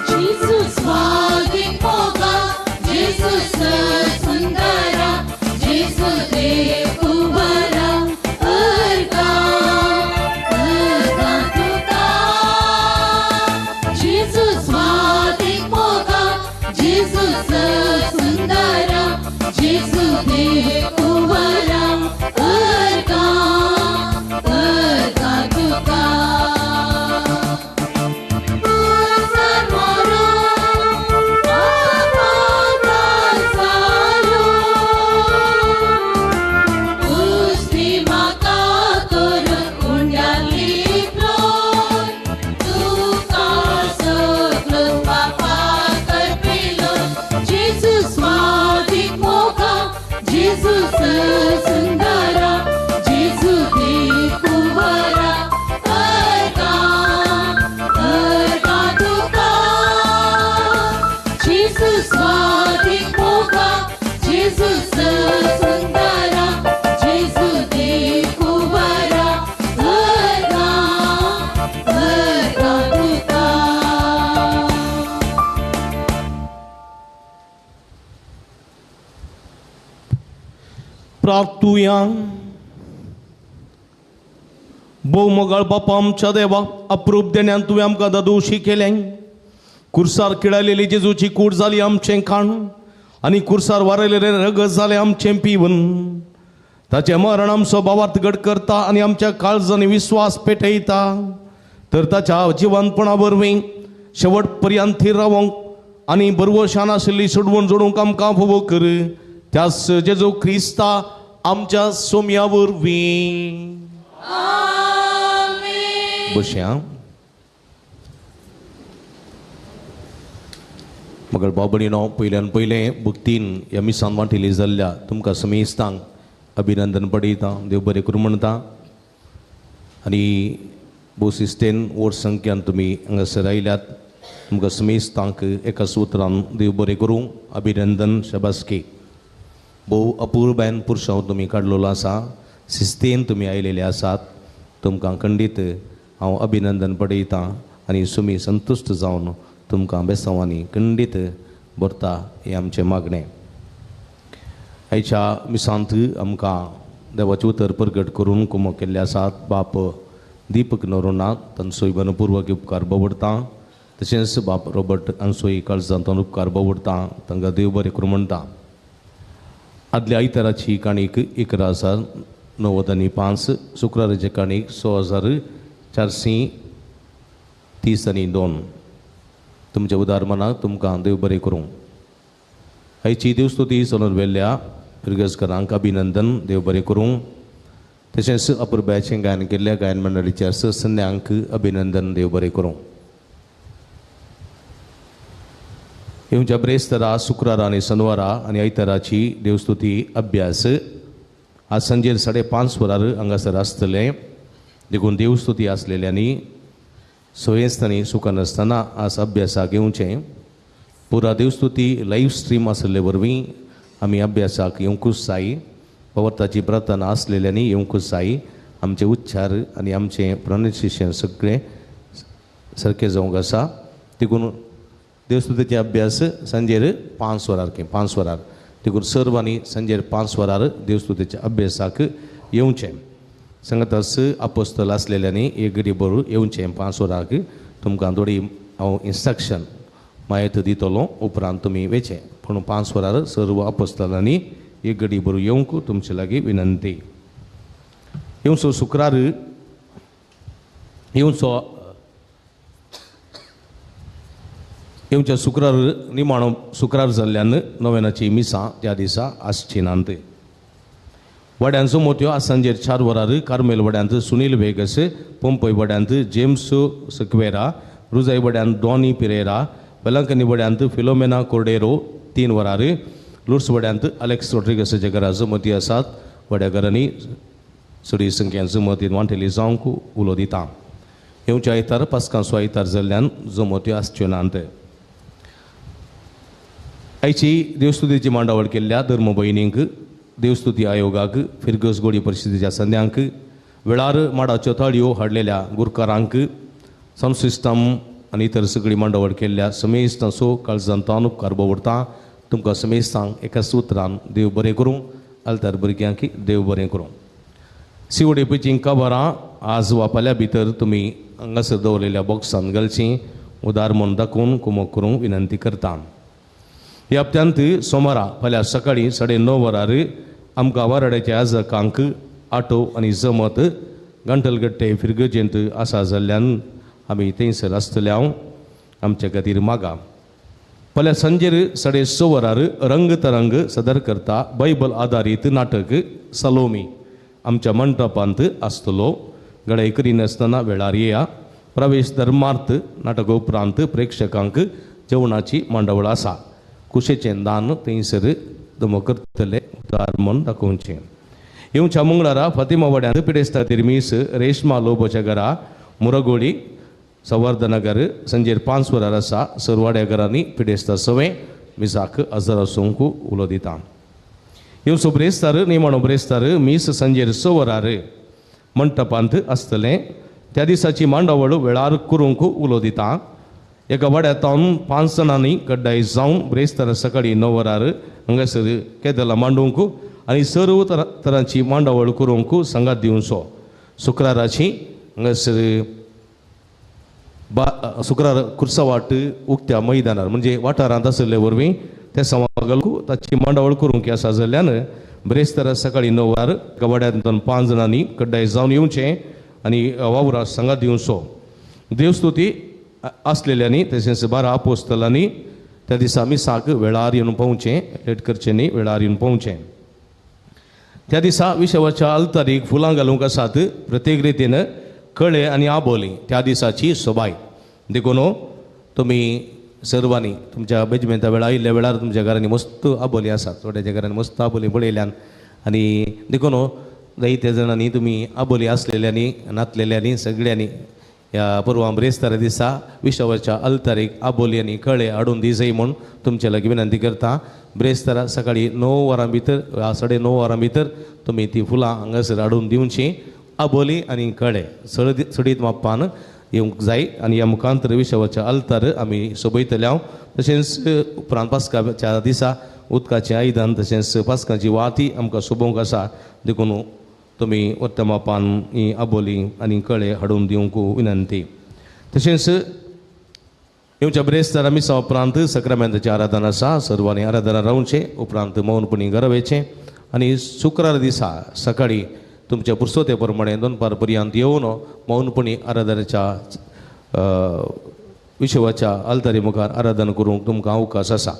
Speaker 4: Jesus वागिक मोगा Jesus सुंदरा Jesus देव कुंवरा अर्गा अर्गा तुका Jesus वागिक मोगा Jesus सुंदरा Jesus देव कुंवरा अर्गा अर्गा तुका Jesus Sundara, Jesus Dekuvara, Arga, Arga Tuka. Jesus Vadik Moga, Jesus Sundara, Jesus Dekuvara, Arga, Arga Tuka.
Speaker 10: प्राप्तुया। भोव मोगाळ बापा आमच्या देवा, अप्रूप देण्यान तुवें आमकां दादोशी केलें. कुर्सार किळायलेली जेजूची कूड जाली आमचें खाण आनी कुर्सार वारयलेलें रगत जालें आमचें पिवन. ताचें मरण आमचो भावार्थ घट करता आनी आमच्या काळजांनी विस्वास पेटयता. तर ताच्या जिवनपणा वरवीं शेवट पर्यंत थीर रावंक आनी बरवशान आशिल्ली सोडवण जोडूंक आमकां फावो कर. त्यास जेजू क्रिस्ता आमच्या सोम्या वरवीं. बशया. मगर बाबणीनो, पयल्यान पयलें भक्तीन ह्या मिसान वांटेली जाल्ल्या तुमकां समेस्तांक अभिनंदन पडयता. देव बरें करूं म्हणटा. आनी भोव शिस्तेन व्हड संख्यान तुमी हांगासर आयल्यात. तुमकां समेस्तांक एका सुत्रान देव बरें करूं, अभिनंदन, शाबासकी. भोव अपुरबायन पुरसांव तुमी काडलेलो आसा, शिस्तेन तुमी आयलेले आसात. तुमकां खंडीत हांव अभिनंदन पडयतां आनी सुमी संतुश्ट जावन तुमकां बेसांवांनी खंडीत भरता हें आमचें मागणें. आयच्या मिसांत आमकां देवाचें उतर प्रगट करून कुमक केल्ले आसात बाप दीपक नरोना, तांचोय मनपूर्वक उपकार बावडटा. तशेंच बाप रॉबर्ट हांचोय काळजांत उपकार बावडटा. तांकां देव बरें करूं म्हणटा. आदल्या आयताराची काणीक 11,095, शुक्राराचे काणीक 6,432. तुमच्या उदार मनाक तुमकां देव बरें करूं. आयची देवस्तुती चलून व्हेल्ल्या फिरगजकरांक अभिनंदन, देव बरें करूं. तशेंच अपुरबायेचें गायन केल्ल्या गायन मंडळीच्या सदस्यांक अभिनंदन, देव बरें करूं. येवच्या ब्रेस्तरा शुक्रारा आनी शनवारा आनी आयताराची देवस्तुती अभ्यास आज सांजेर 5:30 वरार हांगासर आसतलें. देखून देवस्तुती आसलेल्यांनी सोयेस्तांनी सुकनासतना आज अभ्यासाक येवचें. पुरा देवस्तुती लायव्ह स्ट्रीम आसले वरवीं आमी अभ्यासाक येवंकूच जाय. पवर्ताची प्रार्थना आसलेल्यांनी येवंकूच जाय. आमचे उच्चार आनी आमचें प्रोनाउन्सिएशन सगळें सारकें जावंक आसा. देखून देवस्तुतीचे अभ्यास सांजेर 5 वरार 5 वरार. देखून सर्वांनी सांजेर 5 वरार देवस्तुतीच्या अभ्यासाक येवचें. सांगतास आपोस्तल आसलेल्यांनी एक घडी बरोबर येवचें 5 वरांक. तुमकां थोडी हांव इन्स्ट्रक्शन मायत दितलो, उपरांत तुमी वेचें. पूण 5 वरार सर्व आपोस्तलांनी एक घडी बरोबर येवंक तुमचे लागीं विनंती. येवचो शुक्रार येवचो येवच्या शुक्रार निमाणो शुक्रार जाल्ल्यान नोवेनाची मिसां त्या दिसा आसची नात. वड्यांचो मोतयो आज सांजेर 4 वरार कार्मेल वड्यांत सुनील वेगस, पंपय वड्यांत जेम्स सक्वेरा, रुजाय वड्यांत डॉनी पिरेरा, वेलांकनी वड्यांत फिलोमेना कोर्डेरो 3 वरार, लुर्स वड्यांत अलेक्स रोड्रिगसाच्या घरा जमती आसात. वड्या घरांनी चडी संख्यान जमतीन वांटेली जावंक उलो दिता. येवच्या आयतार पास्कांचो आयतार जाल्ल्यान जमत्यो आसच्यो नात. आयची देवस्तुतीची मांडावळ केल्ल्या धर्म भयणींक, देवस्तुती आयोगाक, फिरगस गोडी परिशदेच्या संद्यांक, वेळार माडाच्यो ताळयो हाडलेल्या गुरकारांक, सावंड सिस्टम आनी इतर सगळी मांडावळ केल्ल्या समेस्तांचो काळजांत उपकार बावडटा. तुमकां समेस्तांक एका सुत्रान देव बरें करूं. आल्तार भुरग्यांक देव बरें करूं. सिवडेपीचीं कबरां आज वा फाल्यां भितर तुमी हांगासर दवरलेल्या बॉक्सान घालचीं. उदार मन दाखोवन कुमक करूंक विनंती करता. ह्या हप्त्यांत सोमारा फाल्यां सकाळीं 9:30 वरार आमकां वाराड्याच्या आजकांक आटो आनी जमत गांठलगट्टे फिरगजेंत आसा जाल्ल्यान आमी थंयसर आसतले. हांव आमच्या खातीर मागा. फाल्यां सांजेर 6:30 वरार रंग तरंग सदर करता बायबल आदारीत नाटक सलोमी आमच्या मंटपांत आसतलो. गडाय करिनासतना वेळार येया. प्रवेश धर्मार्थ नाटका उपरांत प्रेक्षकांक जेवणाची मांडावळ आसा. कुशेचें दान थंयसर दमो करतले उदार म्हूण दाखोवचें. येवच्या मंगळारा फातिमा वड्यांत पिडेस्ता तिरमीस रेशमा लोबोच्या घरा मुरगोळी संवर्धनगर सांजेर 5 वरार आसा. सरवाड्या घरांनी पिडेस्ता सवें मिसाक हजर आसूंक उलो दिता. येवचो ब्रेस्तार निमाणो ब्रेस्तार मीस सांजेर 6 वरार मंटपांत आसतलें. त्या दिसाची मांडावळ वेळार करूंक उलो दिता. एका वाड्यातावन 5 जाणांनी कड्डाय जावन ब्रेस्तार सकाळीं 9 वरार हांगासर केदला मांडूंक आनी सर्व तरांची मांडावळ करूंक सांगात दिवचो. शुक्राराची हांगासर शुक्रार कुर्सावाट उक्त्या मैदानार म्हणजे वाठारांत आशिल्ले वरवीं त्या समागल ताची मांडावळ करूंक आसा जाल्ल्यान ब्रेस्तारा सकाळीं 9 वरार कवाड्यांतल्यान 5 जाणांनी कड्डाय जावन येवचें आनी वावरा सांगात दिवचो. देवस्तुती आसलेल्यांनी तशेंच 12 आपोस्तलांनी त्या दिसा मिसाक वेळार येवन पावचें, लेट करचें न्ही, वेळार येवन पावचें. त्या दिसा विशवाच्या अल्तारीक फुलां घालूंक आसात प्रत्येक रितीन कळे आनी आबोली त्या दिसाची सोबाय. देखून तुमी सर्वांनी तुमच्या बेजमेंता वेळार आयिल्ल्या वेळार तुमच्या घरांनी मस्त आबोली आसात, थोड्याच्या घरांनी मस्त आबोली पळयल्यान आनी देखून जायत्या जाणांनी तुमी आबोली आसलेल्यांनी नातलेल्यांनी सगळ्यांनी ह्या परवा ब्रेस्तारा दिसा विशवाच्या अल्तारीक आबोली आनी कळे हाडून दिसय म्हूण तुमचे लागीं विनंती करता. ब्रेस्तारा सकाळीं 9 वरां भितर 9:30 वरां भितर तुमी ती फुलां हांगासर हाडून दिवचीं. आबोली आनी कळे चडीत मापान येवंक जाय आनी ह्या मुखांतर विशवाच्या अल्तार आमी सोबयतले हांव. तशेंच उपरांत पास्काच्या दिसा उदकाचें आयदन तशेंच पास्काची वाती आमकां सोबोवंक आसा, देखून तुमी वत्या मापान ही आबोली आनी कळे हाडून दिवंक विनंती. तशेंच येवच्या ब्रेस्तारा मिसा उपरांत सक्रामेंताचें आराधन आसा, सर्वांनी आराधना रावचें, उपरांत मौनपणी घरा वयचें आनी शुक्रार दिसा सकाळीं तुमच्या पुर्सोते प्रमाणे दनपार पर्यंत येवन मौनपणी आराधनेच्या विशवाच्या आल्तारी मुखार आराधन करूंक तुमकां अवकाश आसा.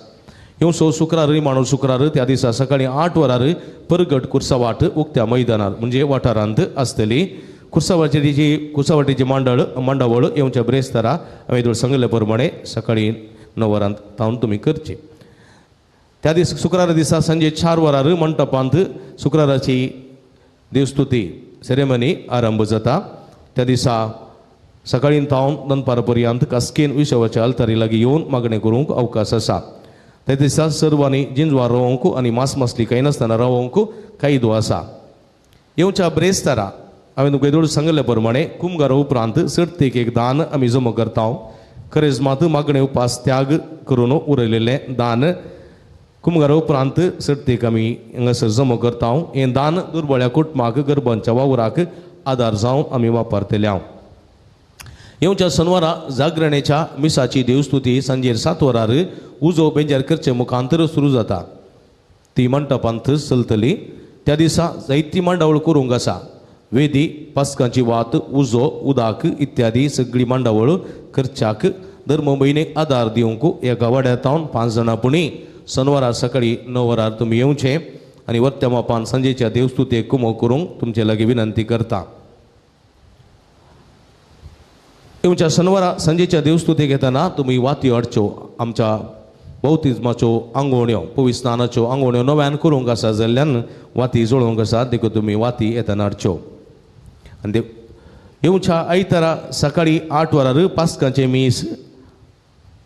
Speaker 10: येवचो शुक्रार माणो शुक्रार त्या दिसा सकाळीं 8 वरार परगट कुर्सावाट उक्त्या मैदानार म्हणजे वाठारांत आसतली. कुर्सावाटेची मांडावळ येवच्या ब्रेस्तारा हांवें तुका सांगिल्ले प्रमाणे सकाळीं 9 वरांत तावन तुमी करची. त्या दीस शुक्रार दिसा सांजे 4 वरार मंटपांत शुक्राराची देवस्तुती सेरेमनी आरंभ जाता. त्या दिसा सकाळीं तावन दनपार पर्यंत कास्कीन विशवाच्या आल्तारी लागीं येवन मागणें करूंक अवकाश आसा. त्या दिसा सर्वांनी जिंजवार रावोंक आनी मांस मासली खायनासतना रावोंक कायदो आसा. येवच्या ब्रेस्तारा हांवें तुमकां येदोळ सांगिल्ले प्रमाणे कुमगारा उपरांत सर्तीक एक दान आमी जमा करता. खरेंच मात मागणें उपास त्याग करून उरयलेलें दान कुमगारा उपरांत सर्तीक आमी हांगासर जमा करता. हें दान दुर्बळ्या कुटुंबाक गरबांच्या वावराक आदार जावन आमी वापरतले हांव. येवच्या शनवारा जागरणेच्या मिसाची देवस्तुती सांजेर 7 वरार उजो बेंजार करचे मुखांतर सुरू जाता. ती मंटपांत चलतली. त्या दिसा जायती मांडावळ करूंक आसा. वेदी, पास्कांची वात, उजो, उदक इत्यादी सगळी मांडावळ करच्याक धर्म भयणीक आदार दिवंक एका वाड्या तावन 5 जाणां पुणी शनवारा सकाळीं 9 वरार तुमी येवचें आनी वर्त्या मापान सांजेच्या देवस्तुतेक कुमो करूंक तुमचे लागीं विनंती करता. येवच्या शनवारा सांजेच्या देवस्तुतेक येतना तुमी वाती हाडच्यो. आमच्या बौतिज्माच्यो आंगोवण्यो पवित्र स्नानाच्यो आंगोवण्यो नव्यान करूंक आसा जाल्ल्यान वाती जळोवंक आसा, देखून तुमी वाती येतना हाडच्यो. आनी येवच्या आयतारा सकाळीं 8 वरार पास्कांचें मीस,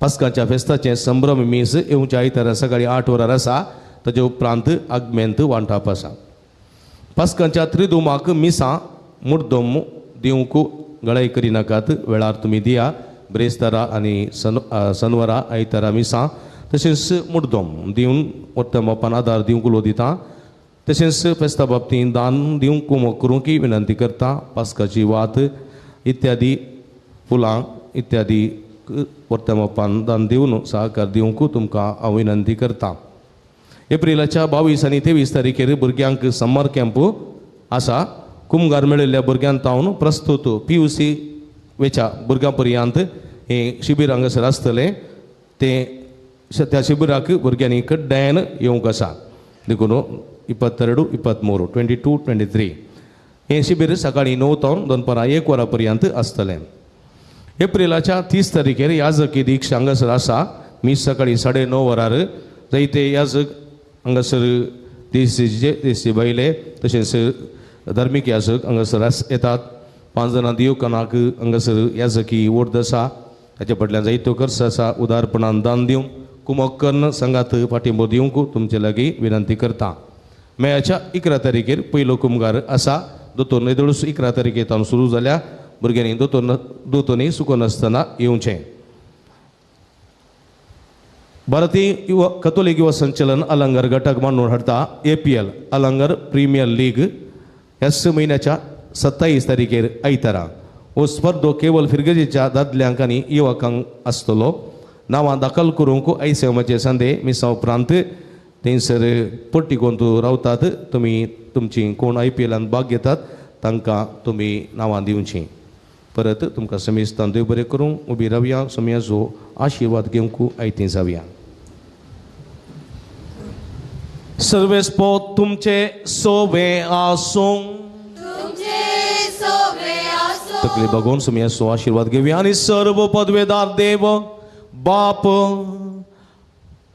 Speaker 10: पास्कांच्या फेस्ताचें संभ्रम मीस येवच्या आयतारा सकाळीं 8 वरार आसा. ताजे उपरांत आगमेंत वांटाप आसा. पास्कांच्या त्रिदुमाक मिसां मुर्दम दिवंक गळाय करिनाकात, वेळार तुमी दिया. ब्रेस्तारा आनी शनवारा आयतारा मिसां तशेंच मुर्दम दिवन वत्या मापान आदार दिवंक उलो दिता. तशेंच फेस्ता बाबतींत दान दिवंक कुमो करूंक विनंती करता. पास्काची वात इत्यादी फुलां इत्यादी वत्या मापान दान दिवन सहकार दिवंक तुमकां हांव विनंती करता. एप्रिलाच्या 22 आनी 23 तारखेर भुरग्यांक समर कॅम्प आसा. कुमगार मेळिल्ल्या भुरग्यां तावन प्रस्तुत PUC वेच्या भुरग्यां पर्यंत हें शिबीर हांगासर आसतलें. तें त्या शिबिराक भुरग्यांनी कड्ड्यान येवंक आसा. देखून 22, 23 22, 23 हें शिबीर सकाळीं 9 तावन दनपारां 1 वरां पर्यंत आसतलें. एप्रिलाच्या 30 तारखेर याजकी दीक्षा हांगासर आसा. मीस सकाळीं 9:30 वरार जायते याजक हांगासर देसीचे देसी बायले तशेंच धार्मीक याजक हांगासर येतात. 5 जाणां दिवकनाक हांगासर याजकी ओर्द आसा. ताच्या फाटल्यान जायतो खर्च आसा. उदारपणान दान दिवन कुमक कन्न संगात पाठिंबो दिवंक तुमचे लागीं विनंती करता. मेयाच्या 11 तारखेर पयलो कुमगार आसा. दोतोर नेदळूस 11 तारखेर तावन सुरू जाल्या. भुरग्यांनी दोतोनी चुकनासतना येवचें. भारतीय युवा कथोलीक युवा संचलन अलंगर घटक मांडून हाडटा APL Alangar premier league ह्याच म्हयन्याच्या 27 तारखेर आयतारा. हो स्पर्धो केवल फिरगजेच्या दादल्यांक आनी युवकांक आसतलो. नांवां दाखल करूंक आयसेमाचे संदे मिसा उपरांत थंयसर पट्टी रावतात. तुमी तुमची कोण I P एलान भाग घेतात तांकां तुमी नांवां दिवचीं. परत तुमकां समेस्तान देव बरें करूंक उबी रावया. सोमयाचो आशिर्वाद घेवंक आयतीं जावया. सर्वेस्पोत तुमचे सोवे आसूं. तकली बघून सोमयाचो आशिर्वाद घेवया आनी सर्व पदवेदार देव बाप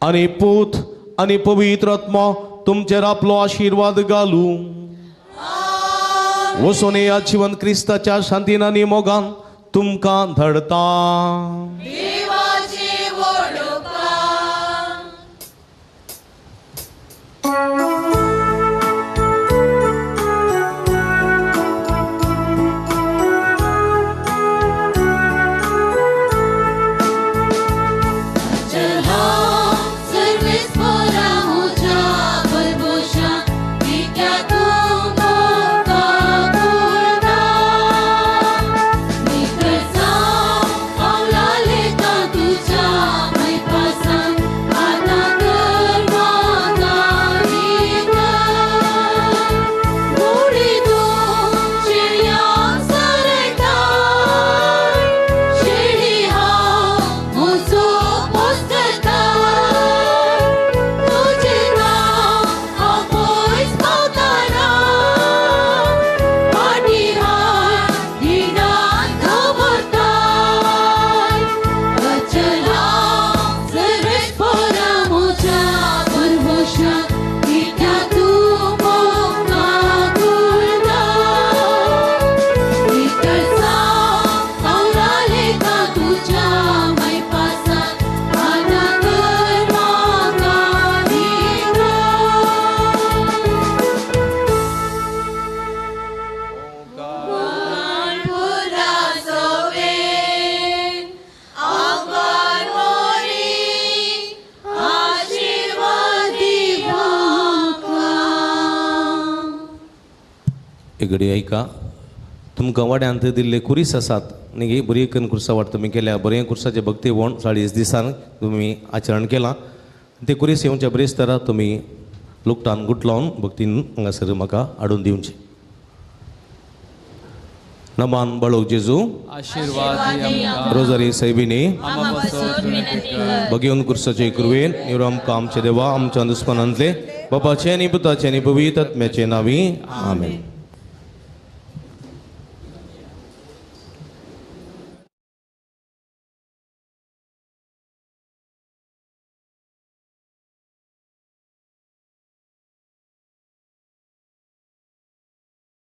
Speaker 10: आनी पूत आनी पवित्र आत्मा तुमचेर आपलो आशिर्वाद घालूं. वचून ह्या जिवन क्रिस्ताच्या शांतीन आनी मोगान तुमकां धाडटा. घडी ऐका, तुमकां वाड्यांत दिल्ले कुरीस आसात न्ही, बरी करून कुर्सा वाट तुमी केल्या, बरें कुर्साचे भक्ती वण 40 दिसान तुमी आचरण केलां. ते कुरीस येवच्या ब्रेस्तारा तुमी लुकटान गुटलावन भक्तीन हांगासर म्हाका हाडून दिवचे. नमान बाळोक जेजू
Speaker 3: आशीर्वाद.
Speaker 10: रोजारी सायबिणी बगेवन कुर्साचे कुरवेन निवरो आमकां आमचे देवा आमच्या दुस्मानांतले बापाचे आनी पुताचे आनी पवित्र आत्म्याचे नांवी आमेन.